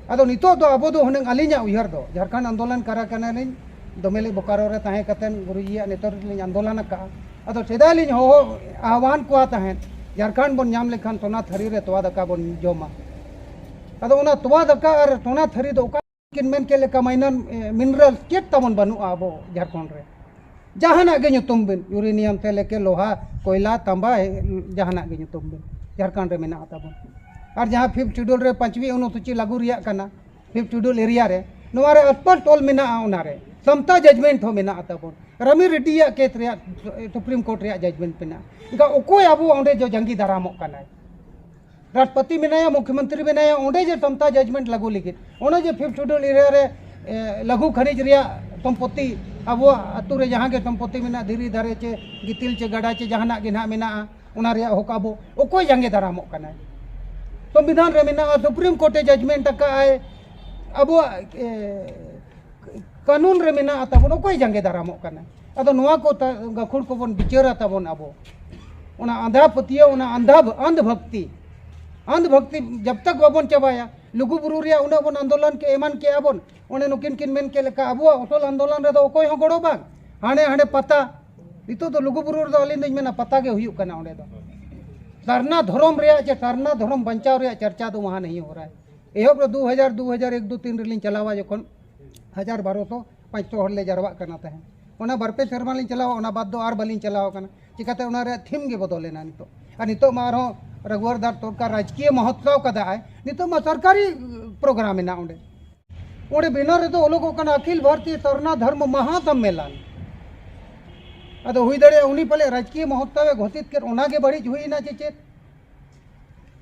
ᱟᱫᱚ ᱱᱤᱛᱚᱜ ᱫᱚ ᱟᱵᱚ ᱫᱚ ᱦᱩᱱᱟᱹᱝ, ᱟᱹᱞᱤᱧᱟᱜ ᱩᱭᱦᱟᱹᱨ ᱫᱚ, ᱡᱷᱟᱲᱠᱷᱚᱸᱰ ᱟᱱᱫᱳᱞᱚᱱ ᱠᱟᱨᱟ ᱠᱟᱱᱟᱞᱤᱧ, ᱫᱚᱢᱮ ᱞᱤᱧ ᱵᱳᱠᱟᱨᱳ ᱨᱮ ᱛᱟᱦᱮᱸ ᱠᱟᱛᱮᱱ ᱜᱩᱨᱩᱡᱤᱭᱟᱜ ᱱᱮᱛᱚᱨ ᱨᱮᱞᱤᱧ ᱟᱱᱫᱳᱞᱚᱱ ᱟᱠᱟᱜᱼᱟ᱾ ᱟᱫᱚ ᱥᱮᱫᱟᱭ ᱞᱤᱧ ᱦᱚᱦᱚ ᱟᱦᱣᱟᱱ ᱠᱚᱣᱟ ᱛᱟᱦᱮᱸᱫ, ᱡᱷᱟᱲᱠᱷᱚᱸᱰ ᱵᱚᱱ ᱧᱟᱢ ᱞᱮᱠᱷᱟᱱ ᱥᱚᱱᱟ ᱛᱷᱟᱹᱨᱤ ᱨᱮ ᱛᱚᱣᱟ ᱫᱟᱠᱟ ᱵᱚᱱ ᱡᱚᱢᱟ᱾ ᱟᱫᱚ ᱚᱱᱟ ᱛᱚᱣᱟ ᱫᱟᱠᱟ ᱟᱨ ᱥᱚᱱᱟ ᱛᱷᱟᱹᱨᱤ ᱫᱚ ᱚᱠᱟ ᱠᱤᱱ ᱢᱮᱱ ᱠᱮᱫ ᱞᱮᱠᱟ, ᱢᱟᱭᱱᱟᱨ ᱢᱤᱱᱟᱨᱟᱞ ᱪᱮᱫ ᱛᱟᱵᱚᱱ ᱵᱟᱹᱱᱩᱜᱼᱟ ᱟᱵᱚ ᱡᱷᱟᱲᱠᱷᱚᱸᱰ ᱨᱮ? ᱡᱟᱦᱟᱱᱟᱜ ᱜᱮ ᱧᱩᱛᱩᱢ ᱵᱤᱱ, ᱭᱩᱨᱮᱱᱤᱭᱟᱢ ᱛᱮ ᱞᱮᱠᱮ ᱞᱳᱦᱟ, ᱠᱚᱭᱞᱟ, ᱛᱟᱸᱵᱟ, ᱡᱟᱦᱟᱱᱟᱜ ᱜᱮ ᱧᱩᱛᱩᱢ ᱵᱤᱱ, ᱡᱷᱟᱲᱠᱷᱚᱸᱰ ᱨᱮ ᱢᱮᱱᱟᱜᱼᱟ ᱛᱟᱵᱚᱱ᱾ ᱟᱨ ᱡᱟᱦᱟᱸ ᱯᱷᱤᱯᱛᱷ ᱥᱤᱰᱩᱞ ᱨᱮ ᱯᱟᱸᱪᱣᱤ ᱚᱱᱩᱥᱩᱪᱤ ᱞᱟᱹᱜᱩ ᱨᱮᱭᱟᱜ ᱠᱟᱱᱟ, ᱯᱷᱤᱯᱛᱷ ᱥᱤᱰᱩᱞ ᱮᱨᱤᱭᱟ ᱨᱮ, ᱱᱚᱣᱟ ᱨᱮ ᱟᱥᱯᱟᱥ ᱴᱚᱞ ᱢᱮᱱᱟᱜᱼᱟ, ᱚᱱᱟ ᱨᱮ ᱥᱟᱢᱛᱟ ᱡᱟᱡᱽᱢᱮᱱᱴ ᱦᱚᱸ ᱢᱮᱱᱟᱜᱼᱟ ᱛᱟᱵᱚᱱ᱾ ᱨᱟᱢᱤ ᱨᱮᱰᱰᱤᱭᱟᱜ ᱠᱮᱥ ᱨᱮᱭᱟᱜ ᱥᱩᱯᱨᱤᱢ ᱠᱳᱨᱴ ᱨᱮᱭᱟᱜ ᱡᱟᱡᱽᱢᱮᱱᱴ ᱢᱮᱱᱟᱜᱼᱟ᱾ ᱮᱱᱠᱷᱟᱱ ᱚᱠᱚᱭ ᱟᱵᱚ ᱚᱸᱰᱮ ᱡᱚ ᱡᱟᱸᱜᱮ ᱫᱟᱨᱟᱢᱚᱜ ᱠᱟᱱᱟᱭ? ᱨᱟᱥᱴᱨᱚᱯᱚᱛᱤ ᱢᱮᱱᱟᱭᱟ, ᱢᱩᱠᱷᱭᱚᱢᱚᱱᱛᱨᱤ ᱢᱮᱱᱟᱭᱟ, ᱚᱸᱰᱮ ᱡᱮ ᱥᱟᱢᱛᱟ ᱡᱟᱡᱽᱢᱮᱱᱴ ᱞᱟᱹᱜᱩ ᱞᱟᱹᱜᱤᱫ, ᱚᱱᱮ ᱡᱮ ᱯᱷᱤᱯᱛᱷ ᱥᱤᱰᱩᱞ ᱮᱨᱤᱭᱟ ᱨᱮ, ᱮ, ᱞᱟᱹᱜᱩ ᱠᱷᱟᱱᱤᱡ ᱨᱮᱭᱟᱜ ᱥᱚᱢᱯᱚᱛᱤ, ᱟᱵᱚᱣᱟᱜ ᱟᱹᱛᱩ ᱨᱮ ᱡᱟᱦᱟᱸ ᱜᱮ ᱥᱚᱢᱯᱚᱛᱤ ᱢᱮᱱᱟᱜᱼᱟ, ᱫᱷᱤᱨᱤ ᱫᱟᱨᱮ ᱪᱮ ᱜᱤᱛᱤᱞ ᱪᱮ ᱜᱟᱰᱟ ᱪᱮ ᱡᱟᱦᱟᱱᱟᱜ ᱜᱮ ᱱᱟᱦᱟᱜ ᱢᱮᱱᱟᱜᱼᱟ, ᱚᱱᱟ ᱨᱮᱭᱟᱜ ᱦᱚᱠ ᱟᱵᱚ ᱚᱠᱚᱭ ᱡᱟᱸᱜᱮ ᱫᱟᱨᱟᱢᱚᱜ ᱠᱟᱱᱟᱭ? ᱥᱚᱝᱵᱤᱫᱷᱟᱱ ᱨᱮ ᱢᱮᱱᱟᱜᱼᱟ, ᱥᱩᱯᱨᱤᱢ ᱠᱳᱨᱴ ᱮ ᱡᱟᱡᱽᱢᱮᱱᱴ ᱟᱠᱟᱫ ᱟᱭ, ᱟᱵᱚᱣᱟᱜ, ᱮ, ᱠᱟᱹᱱᱩᱱ ᱨᱮ ᱢᱮᱱᱟᱜᱼᱟ ᱛᱟᱵᱚᱱ, ᱚᱠᱚᱭ ᱡᱟᱸᱜᱮ ᱫᱟᱨᱟᱢᱚᱜ ᱠᱟᱱᱟ? ᱟᱫᱚ ᱱᱚᱣᱟ ᱠᱚ ᱛᱟ-, ᱜᱟᱹᱠᱷᱩᱲ ᱠᱚᱵᱚᱱ ᱵᱤᱪᱟᱹᱨᱟ ᱛᱟᱵᱚᱱ ᱟᱵᱚ᱾ ᱚᱱᱟ ᱟᱸᱫᱷᱟ ᱯᱟᱹᱛᱭᱟᱹᱣ, ᱚᱱᱟ ᱟᱸᱫᱷᱟ ᱵᱷ-, ᱟᱸᱫᱷ ᱵᱷᱚᱠᱛᱤ, ᱟᱸᱫᱷ ᱵᱷᱚᱠᱛᱤ ᱡᱟᱵ ᱛᱟᱠ ᱵᱟᱵᱚᱱ ᱪᱟᱵᱟᱭᱟ, ᱞᱩᱜᱩ ᱵᱩᱨᱩ ᱨᱮᱭᱟᱜ ᱩᱱᱟᱹᱜ ᱵᱚᱱ ᱟᱱᱫᱳᱞᱚᱱ ᱠᱮᱫ, ᱮᱢᱟᱱ ᱠᱮᱫᱼᱟ ᱵᱚᱱ, ᱚᱱᱮ ᱱᱩᱠᱤᱱ ᱠᱤᱱ ᱢᱮᱱ ᱠᱮᱫ ᱞᱮᱠᱟ, ᱟᱵᱚᱣᱟᱜ ᱚᱴᱚᱞ ᱟᱱᱫᱳᱞᱚᱱ ᱨᱮᱫᱚ ᱚᱠᱚᱭ ᱦᱚᱸ ᱜᱚᱲᱚ ᱵᱟᱝ, ᱦᱟᱸᱰᱮ ᱦᱟᱸᱰᱮ ᱯᱟᱛᱟ᱾ ᱱᱤᱛᱚᱜ ᱫᱚ ᱞᱩᱜᱩ ᱵᱩᱨᱩ ᱨᱮᱫᱚ ᱟᱹᱞᱤᱧ ᱫᱚᱧ ᱢᱮᱱᱟ ᱯᱟᱛᱟ ᱜᱮ ᱦᱩᱭᱩᱜ ᱠᱟᱱᱟ ᱚᱸᱰᱮ ᱫᱚ᱾ ᱥᱟᱨᱱᱟ ᱫᱷᱚᱨᱚᱢ ᱨᱮᱭᱟᱜ ᱪᱮ ᱥᱟᱨᱱᱟ ᱫᱷᱚᱨᱚᱢ ᱵᱟᱧᱪᱟᱣ ᱨᱮᱭᱟᱜ ᱪᱟᱨᱪᱟ ᱫᱚ ᱢᱟᱦᱟ ᱱᱤᱭᱟᱹ ᱦᱚᱨᱟ᱾ ᱮᱦᱚᱵ ᱨᱮ ᱫᱩ ᱦᱟᱡᱟᱨ, ᱫᱩ ᱦᱟᱡᱟᱨ ᱮᱠ ᱫᱩ ᱛᱤᱱ ᱨᱮᱞᱤᱧ ᱪᱟᱞᱟᱣᱟ ᱡᱚᱠᱷᱚᱱ, ᱦᱟᱡᱟᱨ ᱵᱟᱨᱚᱥᱚ ᱯᱟᱸᱪᱥᱚ ᱦᱚᱲ ᱞᱮ ᱡᱟᱨᱣᱟᱜ ᱠᱟᱱᱟ ᱛᱟᱦᱮᱸᱫ᱾ ᱚᱱᱟ ᱵᱟᱨ ᱯᱮ ᱥᱮᱨᱢᱟ ᱞᱤᱧ ᱪᱟᱞᱟᱣᱟ, ᱚᱱᱟ ᱵᱟᱫᱽ ᱫᱚ ᱟᱨ ᱵᱟᱹᱞᱤᱧ ᱪᱟᱞᱟᱣ ᱟᱠᱟᱱᱟ᱾ ᱪᱤᱠᱟᱹᱛᱮ ᱚᱱᱟ ᱨᱮᱭᱟᱜ ᱛᱷᱤᱢ ᱜᱮ ᱵᱚᱫᱚᱞ ᱮᱱᱟ ᱱᱤᱛᱚᱜ᱾ ᱟᱨ ᱱᱤᱛᱚᱜ ᱢᱟ ᱟᱨᱦᱚᱸ ᱨᱟᱜᱷᱩᱣᱟᱨ ᱫᱟᱥ ᱥᱚᱨᱠᱟᱨ ᱨᱟᱡᱽᱠᱤᱭᱟᱹ ᱢᱚᱦᱚᱛᱥᱚᱵ ᱠᱟᱫᱟ ᱟᱭ, ᱱᱤᱛᱚᱜ ᱢᱟ ᱥᱚᱨᱠᱟᱨᱤ ᱯᱨᱳᱜᱨᱟᱢ ᱮᱱᱟ ᱚᱸᱰᱮ᱾ ᱚᱸᱰᱮ ᱵᱮᱱᱟᱨ ᱨᱮᱫᱚ ᱚᱞᱚᱜᱚᱜ ᱠᱟᱱᱟ ᱟᱠᱷᱤᱞ ᱵᱷᱟᱨᱛᱤᱭᱚ ᱥᱟᱨᱱᱟ ᱫᱷᱚᱨᱢᱚ ᱢᱟᱦᱟ ᱥᱚᱢᱢᱮᱞᱚᱱ᱾ ᱟᱫᱚ ᱦᱩᱭ ᱫᱟᱲᱮᱭᱟᱜᱼᱟ ᱩᱱᱤ ᱯᱟᱞᱮ ᱨᱟᱡᱽᱠᱤᱭᱟᱹ ᱢᱚᱦᱚᱛᱥᱚᱵ ᱮ ᱜᱷᱳᱥᱤᱛ ᱠᱮᱫ, ᱚᱱᱟᱜᱮ ᱵᱟᱹᱲᱤᱡ ᱦᱩᱭ ᱮᱱᱟ ᱪᱮ ᱪᱮᱫ?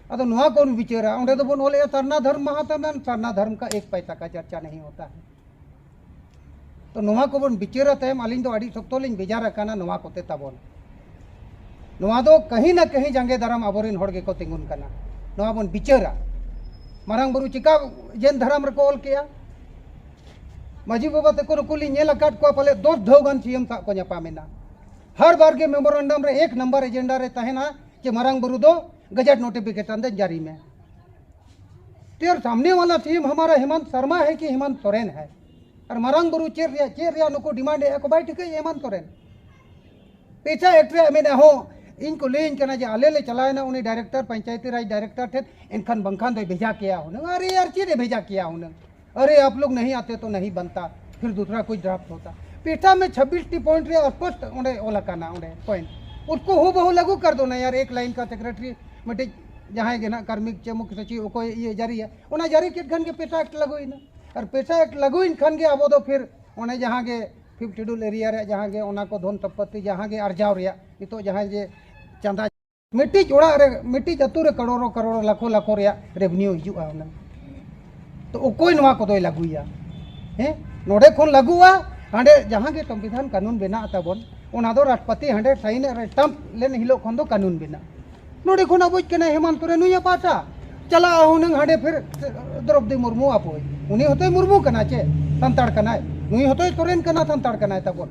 ᱟᱫᱚ ᱱᱚᱣᱟ ᱠᱚᱵᱚᱱ ᱵᱤᱪᱟᱹᱨᱟ, ᱚᱸᱰᱮ ᱫᱚᱵᱚᱱ ᱚᱞᱮᱜᱼᱟ ᱥᱟᱨᱱᱟ ᱫᱷᱚᱨᱢ ᱢᱟᱦᱟ ᱥᱚᱢᱢᱮᱞᱚᱱ, ᱥᱟᱨᱱᱟ ᱫᱷᱚᱨᱢ ᱠᱟ ᱮᱠ ᱯᱟᱭᱥᱟ ᱠᱟ ᱪᱟᱨᱪᱟ ᱱᱟᱦᱤ ᱦᱳᱛᱟ ᱦᱮ᱾ ᱛᱚ ᱱᱚᱣᱟ ᱠᱚᱵᱚᱱ ᱵᱤᱪᱟᱹᱨᱟ ᱛᱟᱭᱚᱢ, ᱟᱹᱞᱤᱧ ᱫᱚ ᱟᱹᱰᱤ ᱥᱚᱠᱛᱚ ᱞᱤᱧ ᱵᱮᱡᱟᱨ ᱟᱠᱟᱱᱟ ᱱᱚᱣᱟ ᱠᱚᱛᱮ ᱛᱟᱵᱚᱱ᱾ ᱱᱚᱣᱟ ᱫᱚ ᱠᱟᱹᱦᱤ ᱱᱟ ᱠᱟᱹᱦᱤ ᱡᱟᱸᱜᱮ ᱫᱟᱨᱟᱢ ᱟᱵᱚᱨᱮᱱ ᱦᱚᱲ ᱜᱮᱠᱚ ᱛᱤᱸᱜᱩᱱ ᱠᱟᱱᱟ᱾ ᱱᱚᱣᱟ ᱵᱚᱱ ᱵᱤᱪᱟᱹᱨᱟ᱾ ᱢᱟᱨᱟᱝ ᱵᱩᱨᱩ ᱪᱤᱠᱟ ᱡᱮᱱ ᱫᱷᱟᱨᱟᱢ ᱨᱮᱠᱚ ᱚᱞ ᱠᱮᱜᱼᱟ? ᱢᱟᱹᱡᱷᱤ ᱵᱟᱵᱟ ᱛᱟᱠᱚ ᱱᱩᱠᱩ ᱞᱤᱧ ᱧᱮᱞ ᱟᱠᱟᱫ ᱠᱚᱣᱟ, ᱯᱟᱞᱮ ᱫᱚᱥ ᱫᱷᱟᱣ ᱜᱟᱱ ᱥᱤ ᱮᱢ ᱥᱟᱶ ᱠᱚ ᱧᱟᱯᱟᱢᱮᱱᱟ᱾ ᱦᱟᱨ ᱵᱟᱨ ᱜᱮ ᱢᱮᱢᱳᱨᱮᱱᱰᱟᱢ ᱨᱮ ᱮᱠ ᱱᱟᱢᱵᱟᱨ ᱮᱡᱮᱱᱰᱟ ᱨᱮ ᱛᱟᱦᱮᱱᱟ ᱡᱮ ᱢᱟᱨᱟᱝ ᱵᱩᱨᱩ ᱫᱚ ᱜᱮᱡᱮᱴ ᱱᱳᱴᱤᱯᱷᱤᱠᱮᱥᱚᱱ ᱫᱮᱱ ᱡᱟᱹᱨᱤ ᱢᱮ᱾ ᱛᱮᱨ ᱥᱟᱢᱱᱮ ᱣᱟᱞᱟ ᱥᱤ ᱮᱢ ᱦᱟᱢᱟᱨᱟ ᱦᱮᱢᱟᱱᱛ ᱥᱚᱨᱢᱟ ᱦᱮ ᱠᱤ ᱦᱮᱢᱟᱱᱛ ᱥᱚᱨᱮᱱ ᱦᱮ? ᱟᱨ ᱢᱟᱨᱟᱝ ᱵᱩᱨᱩ ᱪᱮᱫ ᱨᱮᱭᱟᱜ, ᱪᱮᱫ ᱨᱮᱭᱟᱜ ᱱᱩᱠᱩ ᱰᱤᱢᱟᱱᱰ ᱮᱫᱼᱟ ᱠᱚ, ᱵᱟᱭ ᱴᱷᱤᱠᱟᱹᱭᱮᱫᱼᱟ ᱦᱮᱢᱟᱱᱛ ᱥᱚᱨᱮᱱ᱾ ᱯᱮᱪᱟ ᱮᱠᱴ ᱨᱮᱭᱟᱜ ᱢᱮᱱᱮᱫᱼᱟ ᱦᱚᱸ, ᱤᱧ ᱠᱚ ᱞᱟᱹᱭᱟᱹᱧ ᱠᱟᱱᱟ ᱡᱮ ᱟᱞᱮ ᱞᱮ ᱪᱟᱞᱟᱣᱮᱱᱟ ᱩᱱᱤ ᱰᱟᱭᱨᱮᱠᱴᱚᱨ, ᱯᱚᱧᱪᱟᱭᱮᱛᱤ ᱨᱟᱡᱽ ᱰᱟᱭᱨᱮᱠᱴᱚᱨ ᱴᱷᱮᱱ, ᱮᱱᱠᱷᱟᱱ ᱵᱟᱝᱠᱷᱟᱱ ᱫᱚᱭ ᱵᱷᱮᱡᱟ ᱠᱮᱭᱟ ᱦᱩᱱᱟᱹᱝ᱾ ᱟᱨᱮ ᱭᱟᱨ, ᱪᱮᱫ ᱮ ᱵᱷᱮᱡᱟ ᱠᱮᱭᱟ ᱦᱩᱱᱟᱹᱝ? ᱟᱨᱮ ᱟᱯ ᱞᱳᱜ ᱱᱟᱦᱤ ᱟᱛᱮ ᱛᱚ ᱱᱟᱦᱤ ᱵᱟᱱᱛᱟ, ᱯᱷᱤᱨ ᱫᱩᱥᱨᱟ ᱠᱩᱪ ᱰᱨᱟᱯᱴ ᱦᱳᱛᱟ᱾ ᱯᱮᱪᱟ ᱢᱮ ᱪᱷᱟᱵᱵᱤᱥ ᱴᱤ ᱯᱚᱭᱮᱱᱴ ᱨᱮᱭᱟᱜ ᱥᱯᱚᱥᱴ ᱚᱸᱰᱮ ᱚᱞ ᱟᱠᱟᱱᱟ, ᱚᱸᱰᱮ ᱯᱚᱭᱮᱱᱴ᱾ ᱩᱥᱠᱳ ᱦᱩᱵᱦᱩ ᱞᱟᱜᱩ ᱠᱟᱨ ᱫᱳ ᱱᱟ ᱭᱟᱨ, ᱮᱠ ᱞᱟᱭᱤᱱ ᱠᱟ ᱥᱮᱠᱨᱮᱴᱟᱨᱤ ᱢᱤᱫᱴᱤᱡ ᱡᱟᱦᱟᱸᱭ ᱜᱮ ᱱᱟᱦᱟᱜ ᱠᱟᱨᱢᱤᱠ ᱪᱮ ᱢᱩᱠᱷᱭᱚ ᱥᱚᱪᱤᱵᱽ ᱚᱠᱚᱭ ᱤᱭᱟᱹ ᱡᱟᱹᱨᱤᱭᱟ, ᱚᱱᱟ ᱡᱟᱹᱨᱤ ᱠᱮᱫ ᱠᱷᱟᱱ ᱜᱮ ᱯᱮᱪᱟ ᱮᱠᱴ ᱞᱟᱹᱜᱩᱭᱮᱱᱟ᱾ ᱟᱨ ᱯᱮᱪᱟ ᱮᱠᱴ ᱞᱟᱹᱜᱩᱭᱮᱱ ᱠᱷᱟᱱ ᱜᱮ ᱟᱵᱚ ᱫᱚ ᱯᱷᱤᱨ ᱚᱱᱮ ᱡᱟᱦᱟᱸ ᱜᱮ ᱯᱷᱤᱯᱛᱷ ᱥᱤᱰᱩᱞ ᱮᱨᱤᱭᱟ ᱨᱮᱭᱟᱜ ᱡᱟᱦᱟᱸ ᱜᱮ ᱚᱱᱟ ᱠᱚ ᱫᱷᱚᱱ ᱥᱚᱢᱯᱚᱛᱤ ᱡᱟᱦᱟᱸ ᱜᱮ ᱟᱨᱡᱟᱣ ᱨᱮᱭᱟᱜ ᱱᱤᱛᱚᱜ ᱡᱟᱦᱟᱸᱭ ᱡᱮ ᱪᱟᱸᱫᱟ, ᱢᱤᱫᱴᱤᱡ ᱚᱲᱟᱜ ᱨᱮ, ᱢᱤᱫᱴᱤᱡ ᱟᱹᱛᱩ ᱨᱮ ᱠᱟᱨᱳᱲᱚ ᱠᱟᱨᱳᱲᱚ ᱞᱟᱠᱷᱚ ᱞᱟᱠᱷᱚ ᱨᱮᱭᱟᱜ ᱨᱮᱵᱷᱮᱱᱤᱭᱩ ᱦᱤᱡᱩᱜᱼᱟ ᱦᱩᱱᱟᱹᱝ᱾ ᱛᱚ ᱚᱠᱚᱭ ᱱᱚᱣᱟ ᱠᱚᱫᱚᱭ ᱞᱟᱹᱜᱩᱭᱟ? ᱦᱮᱸ, ᱱᱚᱰᱮ ᱠᱷᱚᱱ ᱞᱟᱹᱜᱩᱜᱼᱟ, ᱦᱟᱸᱰᱮ ᱡᱟᱦᱟᱸ ᱜᱮ ᱥᱚᱝᱵᱤᱫᱷᱟᱱ ᱠᱟᱹᱱᱩᱱ ᱵᱮᱱᱟᱜ ᱛᱟᱵᱚᱱ, ᱚᱱᱟ ᱫᱚ ᱨᱟᱥᱴᱨᱚᱯᱚᱛᱤ ᱦᱟᱸᱰᱮ ᱥᱟᱭᱤᱱ ᱟᱨ ᱥᱴᱟᱢᱯ ᱞᱮᱱ ᱦᱤᱞᱳᱜ ᱠᱷᱚᱱ ᱫᱚ ᱠᱟᱹᱱᱩᱱ ᱵᱮᱱᱟᱜ᱾ ᱱᱚᱰᱮ ᱠᱷᱚᱱ ᱟᱵᱚᱭᱤᱡ ᱠᱟᱱᱟᱭ ᱦᱮᱢᱟᱱᱛ ᱥᱚᱨᱮᱱ, ᱱᱩᱭ ᱯᱟᱦᱴᱟ ᱪᱟᱞᱟᱜᱼᱟ ᱦᱩᱱᱟᱹᱝ ᱦᱟᱸᱰᱮ ᱯᱷᱤᱨ ᱫᱨᱚᱯᱚᱫᱤ ᱢᱩᱨᱢᱩ ᱟᱯᱚᱭ, ᱩᱱᱤ ᱦᱚᱸᱛᱚᱭ ᱢᱩᱨᱢᱩ ᱠᱟᱱᱟ ᱪᱮ, ᱥᱟᱱᱛᱟᱲ ᱠᱟᱱᱟᱭ, ᱱᱩᱭ ᱦᱚᱸᱛᱚᱭ ᱥᱚᱨᱮᱱ ᱠᱟᱱᱟ, ᱥᱟᱱᱛᱟᱲ ᱠᱟᱱᱟᱭ ᱛᱟᱵᱚᱱ᱾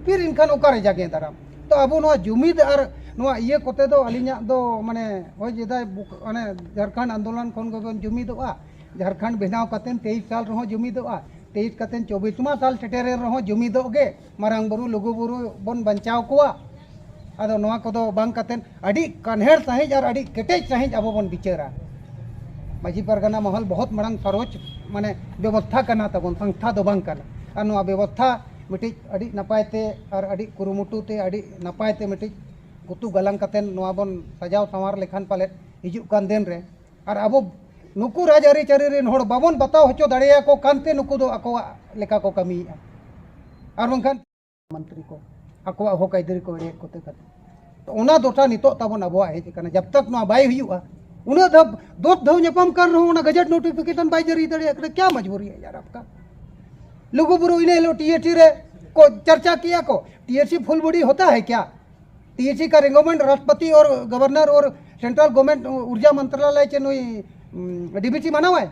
ᱯᱷᱤᱨ ᱮᱱᱠᱷᱟᱱ ᱚᱠᱟᱨᱮ ᱡᱟᱸᱜᱮ ᱫᱟᱨᱟᱢ? ᱛᱚ ᱟᱵᱚ ᱱᱚᱣᱟ ᱡᱩᱢᱤᱫ ᱟᱨ ᱱᱚᱣᱟ ᱤᱭᱟᱹ ᱠᱚᱛᱮ ᱫᱚ ᱟᱹᱞᱤᱧᱟᱜ ᱫᱚ ᱢᱟᱱᱮ ᱦᱳᱭ ᱡᱮᱫᱟᱭ ᱵᱩᱠ-, ᱚᱱᱮ ᱡᱷᱟᱲᱠᱷᱚᱸᱰ ᱟᱱᱫᱳᱞᱚᱱ ᱠᱷᱚᱱ ᱜᱮᱵᱚᱱ ᱡᱩᱢᱤᱫᱚᱜᱼᱟ᱾ ᱡᱷᱟᱲᱠᱷᱚᱸᱰ ᱵᱮᱱᱟᱣ ᱠᱟᱛᱮᱱ ᱛᱮᱭᱤᱥ ᱥᱟᱞ ᱨᱮᱦᱚᱸ ᱡᱩᱢᱤᱫᱚᱜᱼᱟ, ᱛᱮᱭᱤᱥ ᱠᱟᱛᱮᱱ ᱪᱚᱵᱵᱤᱥ ᱢᱟ ᱥᱟᱞ ᱥᱮᱴᱮᱨᱮᱱ ᱨᱮᱦᱚᱸ ᱡᱩᱢᱤᱫᱚᱜ ᱜᱮ, ᱢᱟᱨᱟᱝ ᱵᱩᱨᱩ ᱞᱩᱜᱩ ᱵᱩᱨᱩ ᱵᱚᱱ ᱵᱟᱧᱪᱟᱣ ᱠᱚᱣᱟ᱾ ᱟᱫᱚ ᱱᱚᱣᱟ ᱠᱚᱫᱚ ᱵᱟᱝ ᱠᱟᱛᱮᱱ ᱟᱹᱰᱤ ᱠᱟᱱᱦᱮᱲ ᱥᱟᱺᱦᱤᱡ ᱟᱨ ᱟᱹᱰᱤ ᱠᱮᱴᱮᱡ ᱥᱟᱺᱦᱤᱡ ᱟᱵᱚ ᱵᱚᱱ ᱵᱤᱪᱟᱹᱨᱟ᱾ ᱢᱟᱹᱡᱷᱤ ᱯᱟᱨᱜᱟᱱᱟ ᱢᱚᱦᱚᱞ ᱵᱚᱦᱚᱛ ᱢᱟᱲᱟᱝ ᱥᱚᱨᱚᱪ ᱢᱟᱱᱮ ᱵᱮᱵᱚᱥᱛᱷᱟ ᱠᱟᱱᱟ ᱛᱟᱵᱚᱱ, ᱥᱚᱝᱥᱛᱷᱟ ᱫᱚ ᱵᱟᱝ ᱠᱟᱱᱟ᱾ ᱟᱨ ᱱᱚᱣᱟ ᱵᱮᱵᱚᱥᱛᱷᱟ ᱢᱤᱫᱴᱤᱡ ᱟᱹᱰᱤ ᱱᱟᱯᱟᱭ ᱛᱮ ᱟᱨ ᱟᱹᱰᱤ ᱠᱩᱨᱩᱢᱩᱴᱩ ᱛᱮ ᱟᱹᱰᱤ ᱱᱟᱯᱟᱭ ᱛᱮ ᱢᱤᱫᱴᱤᱡ ᱜᱩᱛᱩ ᱜᱟᱞᱟᱝ ᱠᱟᱛᱮᱱ ᱱᱚᱣᱟ ᱵᱚᱱ ᱥᱟᱡᱟᱣ ᱥᱟᱶᱟᱨ ᱞᱮᱠᱷᱟᱱ ᱯᱟᱞᱮᱫ ᱦᱤᱡᱩᱜ ᱠᱟᱱ ᱫᱤᱱ ᱨᱮ ᱟᱨ ᱟᱵᱚ ᱱᱩᱠᱩ ᱨᱟᱡᱽ ᱟᱹᱨᱤᱪᱟᱹᱞᱤ ᱨᱮᱱ ᱦᱚᱲ ᱵᱟᱵᱚᱱ ᱵᱟᱛᱟᱣ ᱦᱚᱪᱚ ᱫᱟᱲᱮᱭᱟᱠᱚ ᱠᱟᱱᱛᱮ ᱱᱩᱠᱩ ᱫᱚ ᱟᱠᱚᱣᱟᱜ ᱞᱮᱠᱟ ᱠᱚ ᱠᱟᱹᱢᱤᱭᱮᱫᱼᱟ᱾ ᱟᱨ ᱵᱟᱝᱠᱷᱟᱱ ᱢᱚᱱᱛᱨᱤ ᱠᱚ ᱟᱠᱚᱣᱟᱜ ᱦᱚᱠ ᱟᱹᱭᱫᱟᱹᱨᱤ ᱠᱚ ᱮᱲᱮᱭᱮᱫ ᱠᱚᱛᱮ ᱠᱟᱛᱮ, ᱛᱚ ᱚᱱᱟ ᱫᱚᱥᱟ ᱱᱤᱛᱚᱜ ᱛᱟᱵᱚᱱ ᱟᱵᱚᱣᱟᱜ ᱦᱮᱡ ᱟᱠᱟᱱᱟ᱾ ᱡᱟᱵ ᱛᱟᱠ ᱱᱚᱣᱟ ᱵᱟᱭ ᱦᱩᱭᱩᱜᱼᱟ, ᱩᱱᱟᱹᱜ ᱫᱷᱟᱣ ᱫᱚᱥ ᱫᱷᱟᱣ ᱧᱟᱯᱟᱢ ᱠᱟᱱ ᱨᱮᱦᱚᱸ ᱚᱱᱟ ᱜᱮᱡᱮᱴ ᱱᱳᱴᱤᱯᱷᱤᱠᱮᱥᱚᱱ ᱵᱟᱭ ᱡᱟᱹᱨᱤ ᱫᱟᱲᱮᱭᱟᱜ ᱠᱟᱱᱟ᱾ ᱠᱭᱟ ᱢᱚᱡᱽᱵᱩᱨᱤ ᱦᱮ ᱭᱟᱨ ᱟᱯᱠᱟ? ᱞᱩᱜᱩ ᱵᱩᱨᱩ ᱤᱱᱟᱹ ᱦᱤᱞᱳᱜ ᱴᱤ ᱮ ᱴᱤ ᱨᱮ ᱠᱚ ᱪᱟᱨᱪᱟ ᱠᱮᱜᱼᱟ ᱠᱚ, ᱴᱤ ᱮ ᱴᱤ ᱯᱷᱩᱞ ᱵᱚᱰᱤ ᱦᱳᱛᱟ ᱦᱮ ᱠᱭᱟ? ᱴᱤ ᱮ ᱴᱤ ᱠᱟ ᱨᱮᱠᱚᱢᱮᱱᱰ ᱨᱟᱥᱴᱨᱚᱯᱚᱛᱤ ᱚᱨ ᱜᱚᱵᱷᱚᱨᱱᱚᱨ ᱚᱨ ᱥᱮᱱᱴᱨᱟᱞ ᱜᱚᱵᱷᱚᱨᱱᱢᱮᱱᱴ ᱩᱨᱡᱟ ᱢᱚᱱᱛᱨᱟᱞᱚᱭ ᱪᱮ ᱱᱩᱭ ᱰᱤ ᱵᱤ ᱴᱤ ᱢᱟᱱᱟᱣᱟᱭ?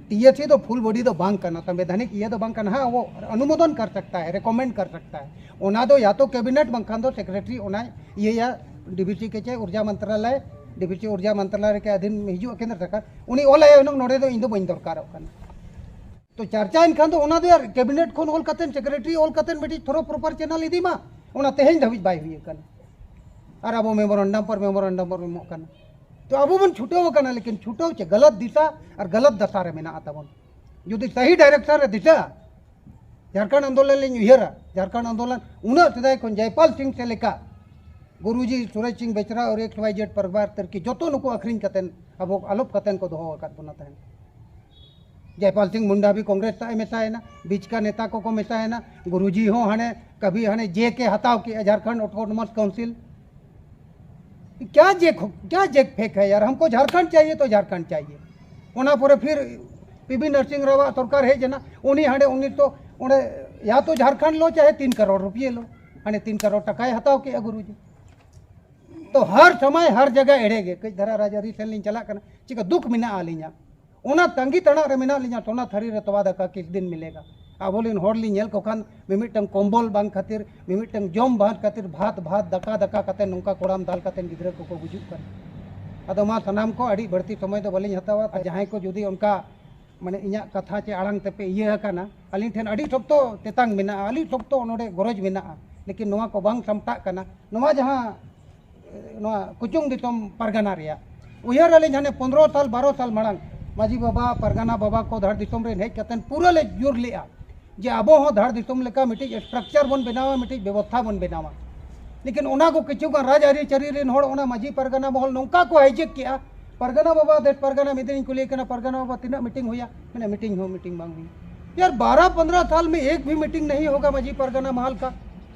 ᱴᱤ ᱮ ᱴᱤ ᱫᱚ ᱯᱷᱩᱞ ᱵᱚᱰᱤ ᱫᱚ ᱵᱟᱝ ᱠᱟᱱᱟ, ᱥᱚᱝᱵᱤᱫᱷᱟᱱᱤᱠ ᱤᱭᱟᱹ ᱫᱚ ᱵᱟᱝ ᱠᱟᱱᱟ᱾ ᱦᱮᱸ, ᱟᱵᱚ ᱚᱱᱩᱢᱳᱫᱚᱱ ᱠᱟᱨ ᱥᱟᱠᱛᱟ ᱦᱮ, ᱨᱮᱠᱚᱢᱮᱱᱰ ᱠᱟᱨ ᱥᱟᱠᱛᱟ ᱦᱮ, ᱚᱱᱟ ᱫᱚ ᱭᱟ ᱛᱚ ᱠᱮᱵᱤᱱᱮᱴ ᱵᱟᱝᱠᱷᱟᱱ ᱫᱚ ᱥᱮᱠᱨᱮᱴᱟᱨᱤ ᱚᱱᱟᱭ ᱤᱭᱟᱹᱭᱟ, ᱰᱤ ᱵᱤ ᱴᱤ ᱠᱮ ᱪᱮ ᱩᱨᱡᱟ ᱢᱚᱱᱛᱨᱟᱞᱚᱭ, ᱰᱤ ᱵᱤ ᱴᱤ ᱩᱨᱡᱟ ᱢᱚᱱᱛᱨᱟᱞᱚᱭ ᱨᱮ ᱠᱮ ᱟᱫᱷᱤᱱ ᱦᱤᱡᱩᱜᱼᱟ ᱠᱮᱱᱫᱨᱚ ᱥᱚᱨᱠᱟᱨ, ᱩᱱᱤ ᱚᱞᱟᱭᱟ ᱦᱩᱱᱟᱹᱝ, ᱱᱚᱰᱮ ᱫᱚ ᱤᱧ ᱫᱚ ᱵᱟᱹᱧ ᱫᱚᱨᱠᱟᱨᱚᱜ ᱠᱟᱱᱟ᱾ ᱛᱚ ᱪᱟᱨᱪᱟᱭᱮᱱ ᱠᱷᱟᱱ ᱫᱚ ᱚᱱᱟ ᱫᱚ ᱭᱟᱨ ᱠᱮᱵᱤᱱᱮᱴ ᱠᱷᱚᱱ ᱚᱞ ᱠᱟᱛᱮᱱ, ᱥᱮᱠᱨᱮᱴᱟᱨᱤ ᱚᱞ ᱠᱟᱛᱮᱱ ᱢᱤᱫᱴᱤᱡ ᱛᱷᱚᱨᱚ ᱯᱨᱚᱯᱟᱨ ᱪᱮᱱᱟᱞ ᱤᱫᱤ ᱢᱟ, ᱚᱱᱟ ᱛᱮᱦᱮᱧ ᱫᱷᱟᱹᱵᱤᱡ ᱵᱟᱭ ᱦᱩᱭ ᱟᱠᱟᱱᱟ᱾ ᱟᱨ ᱟᱵᱚ ᱢᱮᱢᱳᱨᱟᱱᱰᱟᱢ ᱯᱚᱨ ᱢᱮᱢᱳᱨᱟᱱᱰᱟᱢ ᱵᱚᱱ ᱮᱢᱚᱜ ᱠᱟᱱᱟ᱾ ᱛᱚ ᱟᱵᱚ ᱵᱚᱱ ᱪᱷᱩᱴᱟᱹᱣ ᱟᱠᱟᱱᱟ, ᱞᱮᱠᱤᱱ ᱪᱷᱩᱴᱟᱹᱣ ᱪᱮ ᱜᱟᱞᱟᱛ ᱫᱤᱥᱟ ᱟᱨ ᱜᱟᱞᱟᱛ ᱫᱟᱥᱟ ᱨᱮ ᱢᱮᱱᱟᱜᱼᱟ ᱛᱟᱵᱚᱱ᱾ ᱡᱩᱫᱤ ᱥᱟᱦᱤ ᱰᱟᱭᱨᱮᱠᱥᱚᱱ ᱨᱮ ᱫᱤᱥᱟᱹᱜᱼᱟ, ᱡᱷᱟᱲᱠᱷᱚᱸᱰ ᱟᱱᱫᱳᱞᱚᱱ ᱞᱤᱧ ᱩᱭᱦᱟᱹᱨᱟ, ᱡᱷᱟᱲᱠᱷᱚᱸᱰ ᱟᱱᱫᱳᱞᱚᱱ ᱩᱱᱟᱹᱜ ᱥᱮᱫᱟᱭ ᱠᱷᱚᱱ ᱡᱚᱭᱯᱟᱞ ᱥᱤᱝ ᱥᱮ ᱞᱮᱠᱟ ᱜᱩᱨᱩᱡᱤ ᱥᱩᱨᱚᱡᱽ ᱥᱤᱝ ᱵᱮᱪᱨᱟ ᱟᱨ ᱮᱠᱥ ᱣᱟᱭ ᱡᱮᱰ ᱯᱟᱨᱜᱟᱨ ᱛᱟᱨᱠᱤ ᱡᱚᱛᱚ ᱱᱩᱠᱩ ᱟᱹᱠᱷᱨᱤᱧ ᱠᱟᱛᱮᱱ ᱟᱵᱚ ᱟᱞᱚᱯ ᱠᱟᱛᱮᱱ ᱠᱚ ᱫᱚᱦᱚ ᱟᱠᱟᱫ ᱵᱚᱱᱟ ᱛᱟᱦᱮᱸᱫ᱾ ᱡᱚᱭᱯᱟᱞ ᱥᱤᱝ ᱢᱩᱱᱰᱟ ᱵᱷᱤ ᱠᱚᱝᱜᱨᱮᱥ ᱥᱟᱶ ᱮ ᱢᱮᱥᱟᱭᱮᱱᱟ, ᱵᱤᱪ ᱠᱟ ᱱᱮᱛᱟ ᱠᱚᱠᱚ ᱢᱮᱥᱟᱭᱮᱱᱟ, ᱜᱩᱨᱩᱡᱤ ᱦᱚᱸ ᱦᱟᱱᱮ ᱠᱟᱵᱷᱤ ᱦᱟᱱᱮ ᱡᱮ ᱠᱮ ᱦᱟᱛᱟᱣ ᱠᱮᱜᱼᱟ ᱡᱷᱟᱲᱠᱷᱚᱸᱰ ᱚᱴᱳᱱᱚᱢᱟᱥ ᱠᱟᱣᱩᱱᱥᱤᱞ᱾ क्या जे क्या जे फेक है यार, हमको झारखंड चाहिए तो झारखंड चाहिए। ᱚᱱᱟ ᱯᱚᱨᱮ ᱯᱷᱤᱨ ᱯᱤ ᱵᱤ ᱱᱚᱨᱥᱤᱝ ᱨᱟᱣᱟᱜ ᱥᱚᱨᱠᱟᱨ ᱦᱮᱡ ᱮᱱᱟ, ᱩᱱᱤ ᱦᱟᱸᱰᱮ ᱩᱱᱤ ᱛᱚ ᱚᱸᱰᱮ ᱭᱟ ᱛᱚ ᱡᱷᱟᱲᱠᱷᱚᱸᱰ ᱞᱚ ᱪᱟᱦᱮ ᱛᱤᱱ ᱠᱟᱨᱳᱲ ᱨᱩᱯᱤᱭᱟᱹ ᱞᱚ, ᱦᱟᱸᱰᱮ ᱛᱤᱱ ᱠᱟᱨᱳᱲ ᱴᱟᱠᱟᱭ ᱦᱟᱛᱟᱣ ᱠᱮᱜᱼᱟ ᱜᱩᱨᱩᱡᱤ᱾ ᱛᱚ ᱦᱟᱨ ᱥᱚᱢᱚᱭ ᱦᱟᱨ ᱡᱟᱭᱜᱟ ᱮᱲᱮ ᱜᱮ, ᱠᱟᱹᱡ ᱫᱷᱟᱨᱟ ᱨᱟᱡᱽᱟᱹᱨᱤ ᱴᱷᱮᱱ ᱞᱤᱧ ᱪᱟᱞᱟᱜ ᱠᱟᱱᱟ, ᱪᱤᱠᱟ ᱫᱩᱠ ᱢᱮᱱᱟᱜᱼᱟ ᱟᱹᱞᱤᱧᱟᱜ, ᱚᱱᱟ ᱛᱟᱺᱜᱤ ᱛᱟᱲᱟᱜ ᱨᱮ ᱢᱮᱱᱟᱜ ᱞᱤᱧᱟ, ᱥᱚᱱᱟ ᱛᱷᱟᱹᱨᱤ ᱨᱮ ᱛᱚᱣᱟ ᱫᱟᱠᱟ ᱠᱤᱥ ᱫᱤᱱ ᱢᱤᱞᱮᱜᱟ᱾ ᱟᱵᱚ ᱨᱮᱱ ᱦᱚᱲ ᱞᱤᱧ ᱧᱮᱞ ᱠᱚ ᱠᱷᱟᱱ ᱢᱤᱢᱤᱫᱴᱟᱝ ᱠᱚᱢᱵᱚᱞ ᱵᱟᱝ ᱠᱷᱟᱹᱛᱤᱨ, ᱢᱤᱢᱤᱫᱴᱟᱝ ᱡᱚᱢ ᱵᱟᱝ ᱠᱷᱟᱹᱛᱤᱨ, ᱵᱷᱟᱛ ᱵᱷᱟᱛ, ᱫᱟᱠᱟ ᱫᱟᱠᱟ ᱠᱟᱛᱮ ᱱᱚᱝᱠᱟ ᱠᱚᱲᱟᱢ ᱫᱟᱞ ᱠᱟᱛᱮ ᱜᱤᱫᱽᱨᱟᱹ ᱠᱚᱠᱚ ᱜᱩᱡᱩᱜ ᱠᱟᱱᱟ᱾ ᱟᱫᱚ ᱢᱟ ᱥᱟᱱᱟᱢ ᱠᱚ ᱟᱹᱰᱤ ᱵᱟᱹᱲᱛᱤ ᱥᱚᱢᱚᱭ ᱫᱚ ᱵᱟᱹᱞᱤᱧ ᱦᱟᱛᱟᱣᱟ᱾ ᱟᱨ ᱡᱟᱦᱟᱸᱭ ᱠᱚ ᱡᱩᱫᱤ ᱚᱱᱠᱟ ᱢᱟᱱᱮ ᱤᱧᱟᱹᱜ ᱠᱟᱛᱷᱟ ᱪᱮ ᱟᱲᱟᱝ ᱛᱮᱯᱮ ᱤᱭᱟᱹ ᱟᱠᱟᱱᱟ, ᱟᱹᱞᱤᱧ ᱴᱷᱮᱱ ᱟᱹᱰᱤ ᱥᱚᱠᱛᱚ ᱛᱮᱛᱟᱝ ᱢᱮᱱᱟᱜᱼᱟ, ᱟᱹᱰᱤ ᱥᱚᱠᱛᱚ ᱱᱚᱰᱮ ᱜᱚᱨᱚᱡᱽ ᱢᱮᱱᱟᱜᱼᱟ, ᱞᱮᱠᱤᱱ ᱱᱚᱣᱟ ᱠᱚ ᱵᱟᱝ ᱥᱟᱢᱴᱟᱜ ᱠᱟᱱᱟ᱾ ᱱᱚᱣᱟ ᱡᱟᱦᱟᱸ ᱱᱚᱣᱟ ᱠᱩᱪᱩᱝ ᱫᱤᱥᱚᱢ ᱯᱟᱨᱜᱟᱱᱟ ᱨᱮᱭᱟᱜ ᱩᱭᱦᱟᱹᱨ ᱟᱹᱞᱤᱧ, ᱦᱟᱱᱮ ᱯᱚᱱᱨᱚ ᱥᱟᱞ ᱵᱟᱨᱚ ᱥᱟᱞ ᱢᱟᱲᱟᱝ ᱢᱟᱹᱡᱷᱤ ᱵᱟᱵᱟ, ᱯᱟᱨᱜᱟᱱᱟ ᱵᱟᱵᱟ ᱠᱚ ᱫᱷᱟᱲ ᱫᱤᱥᱚᱢ ᱨᱮᱱ ᱦᱮᱡ ᱠᱟᱛᱮ ᱯᱩᱨᱟᱹ ᱞᱮ ᱡᱳᱨ ᱞᱮᱜᱼᱟ ᱡᱮ ᱟᱵᱚ ᱦᱚᱸ ᱫᱷᱟᱲ ᱫᱤᱥᱚᱢ ᱞᱮᱠᱟ ᱢᱤᱫᱴᱤᱡ ᱥᱴᱨᱟᱠᱪᱟᱨ ᱵᱚᱱ ᱵᱮᱱᱟᱣᱟ, ᱢᱤᱫᱴᱤᱡ ᱵᱮᱵᱚᱥᱛᱷᱟ ᱵᱚᱱ ᱵᱮᱱᱟᱣᱟ᱾ ᱞᱮᱠᱤᱱ ᱚᱱᱟ ᱠᱚ ᱠᱤᱪᱷᱩ ᱜᱟᱱ ᱨᱟᱡᱽ ᱟᱹᱨᱤ ᱪᱟᱹᱨᱤ ᱨᱮᱱ ᱦᱚᱲ ᱚᱱᱟ ᱢᱟᱹᱡᱷᱤ ᱯᱟᱨᱜᱟᱱᱟ ᱢᱚᱦᱚᱞ ᱱᱚᱝᱠᱟ ᱠᱚ ᱦᱟᱭᱡᱮᱠ ᱠᱮᱜᱼᱟ, ᱯᱟᱨᱜᱟᱱᱟ ᱵᱟᱵᱟ, ᱫᱮᱥ ᱯᱟᱨᱜᱟᱱᱟ, ᱢᱤᱫ ᱫᱤᱱ ᱤᱧ ᱠᱩᱞᱤᱭᱮ ᱠᱟᱱᱟ, "ᱯᱟᱨᱜᱟᱱᱟ ᱵᱟᱵᱟ, ᱛᱤᱱᱟᱹᱜ ᱢᱤᱴᱤᱝ ᱦᱩᱭᱟ?" ᱢᱮᱱᱟ, "ᱢᱤᱴᱤᱝ ᱦᱚᱸ ᱢᱤᱴᱤᱝ ᱵᱟᱝ ᱦᱩᱭᱩᱜ ᱭᱟᱨ, ᱵᱟᱨᱟ ᱯᱚᱱᱫᱨᱚ ᱥᱟᱞ ᱢᱮ ᱮᱠ ᱵᱷᱤ ᱢᱤᱴᱤᱝ ᱱᱟᱦᱤ ᱦᱳᱜᱟ ᱢᱟᱹᱡᱷᱤ ᱯᱟᱨᱜᱟᱱᱟ ᱢᱟᱦᱟᱞ ᱠᱟ᱾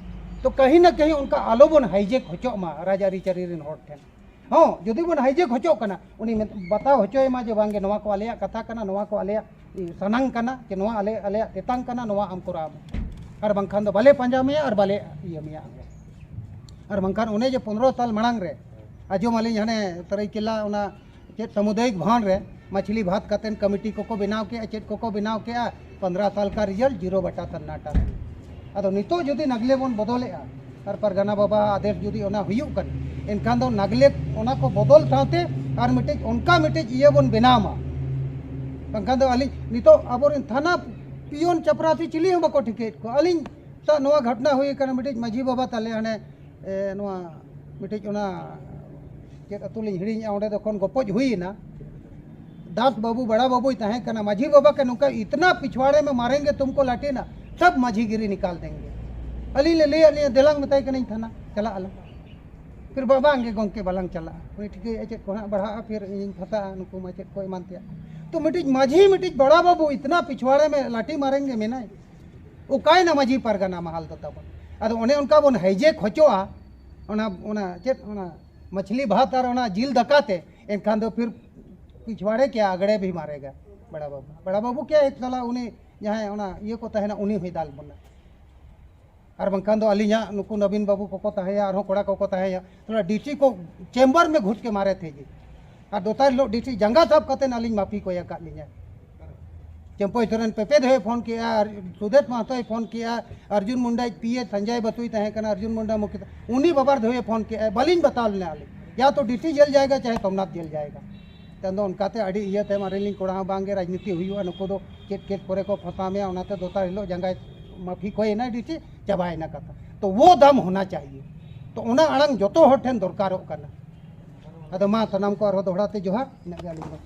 ᱛᱚ ᱠᱟᱹᱦᱤ ᱱᱟ ᱠᱟᱹᱦᱤ ᱚᱱᱠᱟ ᱟᱞᱚ ᱵᱚᱱ ᱦᱟᱭᱡᱮᱠ ᱦᱚᱪᱚᱜ ᱢᱟ ᱨᱟᱡᱽ ᱟᱹᱨᱤ ᱪᱟᱹᱨᱤ ᱨᱮᱱ ᱦᱚᱲ ᱴᱷᱮᱱ᱾ ᱦᱚᱸ, ᱡᱩᱫᱤ ᱵᱚᱱ ᱦᱟᱭᱡᱮᱠ ᱦᱚᱪᱚᱜ ᱠᱟᱱᱟ, ᱩᱱᱤ ᱢᱮᱱ-, ᱵᱟᱛᱟᱣ ᱦᱚᱪᱚᱭᱮ ᱢᱟ ᱡᱮ ᱵᱟᱝ ᱜᱮ ᱱᱚᱣᱟ ᱠᱚ ᱟᱞᱮᱭᱟᱜ ᱠᱟᱛᱷᱟ ᱠᱟᱱᱟ, ᱱᱚᱣᱟ ᱠᱚ ᱟᱞᱮᱭᱟᱜ ᱥᱟᱱᱟᱝ ᱠᱟᱱᱟ, ᱡᱮ ᱱᱚᱣᱟ ᱟᱞᱮ, ᱟᱞᱮᱭᱟᱜ ᱛᱮᱛᱟᱝ ᱠᱟᱱᱟ, ᱱᱚᱣᱟ ᱟᱢ ᱠᱚᱨᱟᱣ ᱢᱮ᱾ ᱟᱨ ᱵᱟᱝᱠᱷᱟᱱ ᱫᱚ ᱵᱟᱞᱮ ᱯᱟᱸᱡᱟ ᱢᱮᱭᱟ ᱟᱨ ᱵᱟᱞᱮ ᱤᱭᱟᱹ ᱢᱮᱭᱟ ᱟᱢ ᱫᱚ᱾ ᱟᱨ ᱵᱟᱝᱠᱷᱟᱱ ᱚᱱᱮ ᱡᱮ ᱯᱚᱱᱨᱚ ᱥᱟᱞ ᱢᱟᱲᱟᱝ ᱨᱮ ᱟᱸᱡᱚᱢ ᱟᱹᱞᱤᱧ ᱦᱟᱱᱮ ᱥᱟᱹᱨᱟᱹᱭᱠᱮᱞᱟ ᱚᱱᱟ ᱪᱮᱫ ᱥᱟᱢᱩᱫᱟᱭᱤᱠ ᱵᱷᱚᱵᱚᱱ ᱨᱮ ᱢᱟᱪᱷᱞᱤ ᱵᱷᱟᱛ ᱠᱟᱛᱮᱱ ᱠᱚᱢᱤᱴᱤ ᱠᱚᱠᱚ ᱵᱮᱱᱟᱣ ᱠᱮᱜᱼᱟ, ᱪᱮᱫ ᱠᱚᱠᱚ ᱵᱮᱱᱟᱣ ᱠᱮᱜᱼᱟ, ᱯᱚᱱᱫᱨᱚ ᱥᱟᱞ ᱠᱟ ᱨᱤᱡᱟᱞᱴ ᱡᱤᱨᱳ ᱵᱟᱴᱟ ᱥᱟᱱᱱᱟᱴᱟ᱾ ᱟᱫᱚ ᱱᱤᱛᱚᱜ ᱡᱩᱫᱤ ᱱᱟᱜᱽᱞᱮ ᱵᱚᱱ ᱵᱚᱫᱚᱞᱮᱜᱼᱟ ᱟᱨ ᱯᱟᱨᱜᱟᱱᱟ ᱵᱟᱵᱟ ᱟᱫᱮᱥ ᱡᱩᱫᱤ ᱚᱱᱟ ᱦᱩᱭᱩᱜ ᱠᱟᱱᱟ, ᱮᱱᱠᱷᱟᱱ ᱫᱚ ᱱᱟᱜᱽᱞᱮ ᱚᱱᱟ ᱠᱚ ᱵᱚᱫᱚᱞ ᱥᱟᱶᱛᱮ ᱟᱨ ᱢᱤᱫᱴᱤᱡ ᱚᱱᱠᱟ ᱢᱤᱫᱴᱤᱡ ᱤᱭᱟᱹ ᱵᱚᱱ ᱵᱮᱱᱟᱣ ᱢᱟ᱾ ᱵᱟᱝᱠᱷᱟᱱ ᱫᱚ ᱟᱹᱞᱤᱧ ᱱᱤᱛᱚᱜ ᱟᱵᱚᱨᱮᱱ ᱛᱷᱟᱱᱟ ᱯᱤᱭᱚᱱ ᱪᱟᱯᱨᱟᱥᱤ ᱪᱤᱞᱤ ᱦᱚᱸ ᱵᱟᱠᱚ ᱴᱷᱤᱠᱟᱹᱭᱮᱫ ᱠᱚᱣᱟ᱾ ᱟᱹᱞᱤᱧ ᱥᱟᱶ ᱱᱚᱣᱟ ᱜᱷᱚᱴᱱᱟ ᱦᱩᱭ ᱟᱠᱟᱱᱟ, ᱢᱤᱫᱴᱤᱡ ᱢᱟᱹᱡᱷᱤ ᱵᱟᱵᱟ ᱛᱟᱞᱮ ᱦᱟᱱᱮ, ᱮ, ᱱᱚᱣᱟ ᱢᱤᱫᱴᱤᱡ ᱚᱱᱟ ᱪᱮᱫ ᱟᱹᱛᱩ ᱞᱤᱧ ᱦᱤᱲᱤᱧᱮᱜᱼᱟ, ᱚᱸᱰᱮ ᱫᱚ ᱠᱷᱚᱱ ᱜᱚᱯᱚᱡ ᱦᱩᱭᱮᱱᱟ᱾ ᱫᱟᱥ ᱵᱟᱹᱵᱩ, ᱵᱟᱲᱟ ᱵᱟᱹᱵᱩᱭ ᱛᱟᱦᱮᱸ ᱠᱟᱱᱟ, ᱢᱟᱹᱡᱷᱤ ᱵᱟᱵᱟ ᱠᱮ ᱱᱚᱝᱠᱟ ᱤᱛᱱᱟ ᱯᱤᱪᱷᱣᱟᱲᱮ ᱢᱮ ᱢᱟᱨᱮᱝᱜᱮ ᱛᱩᱢᱠᱚ ᱞᱟᱴᱮᱱᱟ, ᱥᱟᱵ ᱢᱟᱹᱡᱷᱤ ᱜᱤᱨᱤ ᱱᱤᱠᱟᱞ ᱫᱮᱝᱜᱮ᱾ ᱟᱹᱞᱤᱧ ᱞᱮ ᱞᱟᱹᱭᱟᱫ ᱞᱤᱧᱟ, ᱫᱮᱞᱟᱝ ᱢᱮᱛᱟᱭ ᱠᱟᱹᱱᱟᱹᱧ ᱛᱷᱟᱱᱟ, ᱪᱟᱞᱟᱜ ᱟᱞᱟᱝ᱾ ᱯᱷᱤᱨ ᱵᱟ-, ᱵᱟᱝ ᱜᱮ ᱜᱚᱢᱠᱮ, ᱵᱟᱞᱟᱝ ᱪᱟᱞᱟᱜᱼᱟ, ᱩᱱᱤ ᱴᱷᱤᱠᱟᱹᱭᱮᱫᱼᱟ ᱪᱮᱫ ᱠᱚ ᱦᱟᱸᱜ ᱵᱟᱲᱦᱟᱜᱼᱟ, ᱯᱷᱤᱨ ᱤᱧᱤᱧ ᱯᱷᱟᱸᱥᱟᱜᱼᱟ, ᱱᱩᱠᱩ ᱢᱟ ᱪᱮᱫ ᱠᱚ ᱮᱢᱟᱱ ᱛᱮᱭᱟᱜ᱾ ᱛᱚ ᱢᱤᱫᱴᱤᱡ ᱢᱟᱹᱡᱷᱤ, ᱢᱤᱫᱴᱤᱡ ᱵᱟᱲᱟ ᱵᱟᱹᱵᱩ ᱤᱛᱱᱟ ᱯᱤᱪᱷᱣᱟᱲᱮ ᱢᱮ ᱞᱟᱴᱤ ᱢᱟᱨᱮᱝ ᱜᱮ ᱢᱮᱱᱟᱭ, ᱚᱠᱟᱭᱮᱱᱟ ᱢᱟᱹᱡᱷᱤ ᱯᱟᱨᱜᱟᱱᱟ ᱢᱟᱦᱟᱞ ᱫᱚ ᱛᱟᱵᱚᱱ? ᱟᱫᱚ ᱚᱱᱮ ᱚᱱᱠᱟ ᱵᱚᱱ ᱦᱟᱭᱡᱮᱠ ᱦᱚᱪᱚᱜᱼᱟ ᱚᱱᱟ, ᱚᱱᱟ ᱪᱮᱫ, ᱚᱱᱟ ᱢᱟᱪᱷᱞᱤ ᱵᱷᱟᱛ ᱟᱨ ᱚᱱᱟ ᱡᱤᱞ ᱫᱟᱠᱟ ᱛᱮ, ᱮᱱᱠᱷᱟᱱ ᱫᱚ ᱯᱷᱤᱨ ᱯᱤᱪᱷᱣᱟᱲᱮ ᱠᱮ ᱟᱜᱲᱮ ᱵᱷᱤ ᱢᱟᱨᱮᱜᱟ ᱵᱟᱲᱟ ᱵᱟᱹᱵᱩ᱾ ᱵᱟᱲᱟ ᱵᱟᱹᱵᱩ ᱠᱮ ᱮᱠ ᱥᱟᱞᱟ ᱩᱱᱤ ᱡᱟᱦᱟᱸᱭ ᱚᱱᱟ ᱤᱭᱟᱹ ᱠᱚ ᱛᱟᱦᱮᱱᱟ, ᱩᱱᱤ ᱦᱚᱸᱭ ᱫᱟᱞ ᱵᱚᱱᱟ᱾ ᱟᱨ ᱵᱟᱝᱠᱷᱟᱱ ᱫᱚ ᱟᱹᱞᱤᱧᱟᱜ ᱱᱩᱠᱩ ᱱᱚᱵᱤᱱ ᱵᱟᱹᱵᱩ ᱠᱚᱠᱚ ᱛᱟᱦᱮᱸᱭᱟ, ᱟᱨᱦᱚᱸ ᱠᱚᱲᱟ ᱠᱚᱠᱚ ᱛᱟᱦᱮᱸᱭᱟ, ᱛᱷᱚᱲᱟ ᱰᱤᱥᱤ ᱠᱚ ᱪᱮᱢᱵᱟᱨ ᱢᱮ ᱜᱷᱩᱥ ᱠᱮ ᱢᱟᱨᱮ ᱛᱷᱮ ᱡᱤ᱾ ᱟᱨ ᱫᱚᱥᱟᱨ ᱦᱤᱞᱳᱜ ᱰᱤᱥᱤ ᱡᱟᱸᱜᱟ ᱥᱟᱵ ᱠᱟᱛᱮ ᱟᱹᱞᱤᱧ ᱢᱟᱹᱯᱤ ᱠᱚᱭ ᱟᱠᱟᱫ ᱞᱤᱧᱟ᱾ ᱪᱟᱹᱢᱯᱟᱹᱭ ᱥᱚᱨᱮᱱ ᱯᱮᱯᱮ ᱫᱷᱟᱣᱮ ᱯᱷᱳᱱ ᱠᱮᱜᱼᱟ, ᱟᱨ ᱥᱩᱫᱮᱥ ᱢᱟᱦᱟᱛᱚᱭ ᱯᱷᱳᱱ ᱠᱮᱜᱼᱟ, ᱟᱨᱡᱩᱱ ᱢᱩᱱᱰᱟ ᱤᱡ ᱯᱤ ᱮ ᱥᱚᱧᱡᱚᱭ ᱵᱟᱥᱩᱭ ᱛᱟᱦᱮᱸ ᱠᱟᱱᱟ, ᱟᱨᱡᱩᱱ ᱢᱩᱱᱰᱟ ᱢᱩᱠᱷᱤᱭᱟᱹ, ᱩᱱᱤ ᱵᱟᱵᱟᱨ ᱫᱷᱟᱣᱮ ᱯᱷᱳᱱ ᱠᱮᱜᱼᱟ, ᱵᱟᱹᱞᱤᱧ ᱵᱟᱛᱟᱣ ᱞᱮᱱᱟ ᱟᱹᱞᱤᱧ, ᱭᱟ ᱛᱚ ᱰᱤᱥᱤ ᱡᱮᱞ ᱡᱟᱭᱜᱟ ᱪᱟᱦᱮ ᱥᱳᱢᱱᱟᱛᱷ ᱡᱮᱞ ᱡᱟᱭᱜᱟ᱾ ᱛᱟᱭᱚᱢ ᱫᱚ ᱚᱱᱠᱟᱛᱮ ᱟᱹᱰᱤ ᱤᱭᱟᱹ ᱛᱟᱭᱚᱢ ᱟᱨᱮ ᱞᱤᱧ ᱠᱚᱲᱟ ᱦᱚᱸ ᱵᱟᱝᱜᱮ ᱨᱟᱡᱽᱱᱤᱛᱤ ᱦᱩᱭᱩᱜᱼᱟ, ᱱᱩᱠᱩ ᱫᱚ ᱪᱮᱫ ᱠᱮᱥ ᱠᱚᱨᱮ ᱠᱚ ᱯᱷᱟᱸᱥᱟᱣ ᱢᱮᱭᱟ, ᱚᱱᱟᱛᱮ ᱫᱚᱥᱟᱨ ᱦᱤᱞᱳᱜ ᱡᱟᱸᱜᱟᱭ ᱢᱟᱹᱯᱷᱤ ᱠᱚᱭᱮᱱᱟ ᱰᱤᱥᱤ, ᱪᱟᱵᱟᱭᱮᱱᱟ ᱠᱟᱛᱷᱟ᱾ ᱛᱚ ᱣᱳ ᱫᱟᱢ ᱦᱳᱱᱟ ᱪᱟᱦᱤᱭᱮ, ᱛᱚ ᱚᱱᱟ ᱟᱲᱟᱝ ᱡᱚᱛᱚ ᱦᱚᱲ ᱴᱷᱮᱱ ᱫᱚᱨᱠᱟᱨᱚᱜ ᱠᱟᱱᱟ᱾ ᱟᱫᱚ ᱢᱟ ᱥᱟᱱᱟᱢ ᱠᱚ ᱟᱨᱦᱚᱸ ᱫᱚᱦᱲᱟ ᱛᱮ ᱡᱚᱦᱟᱨ, ᱤᱱᱟᱹᱜ ᱜᱮ ᱟᱹᱞᱤᱧ ᱫᱚ᱾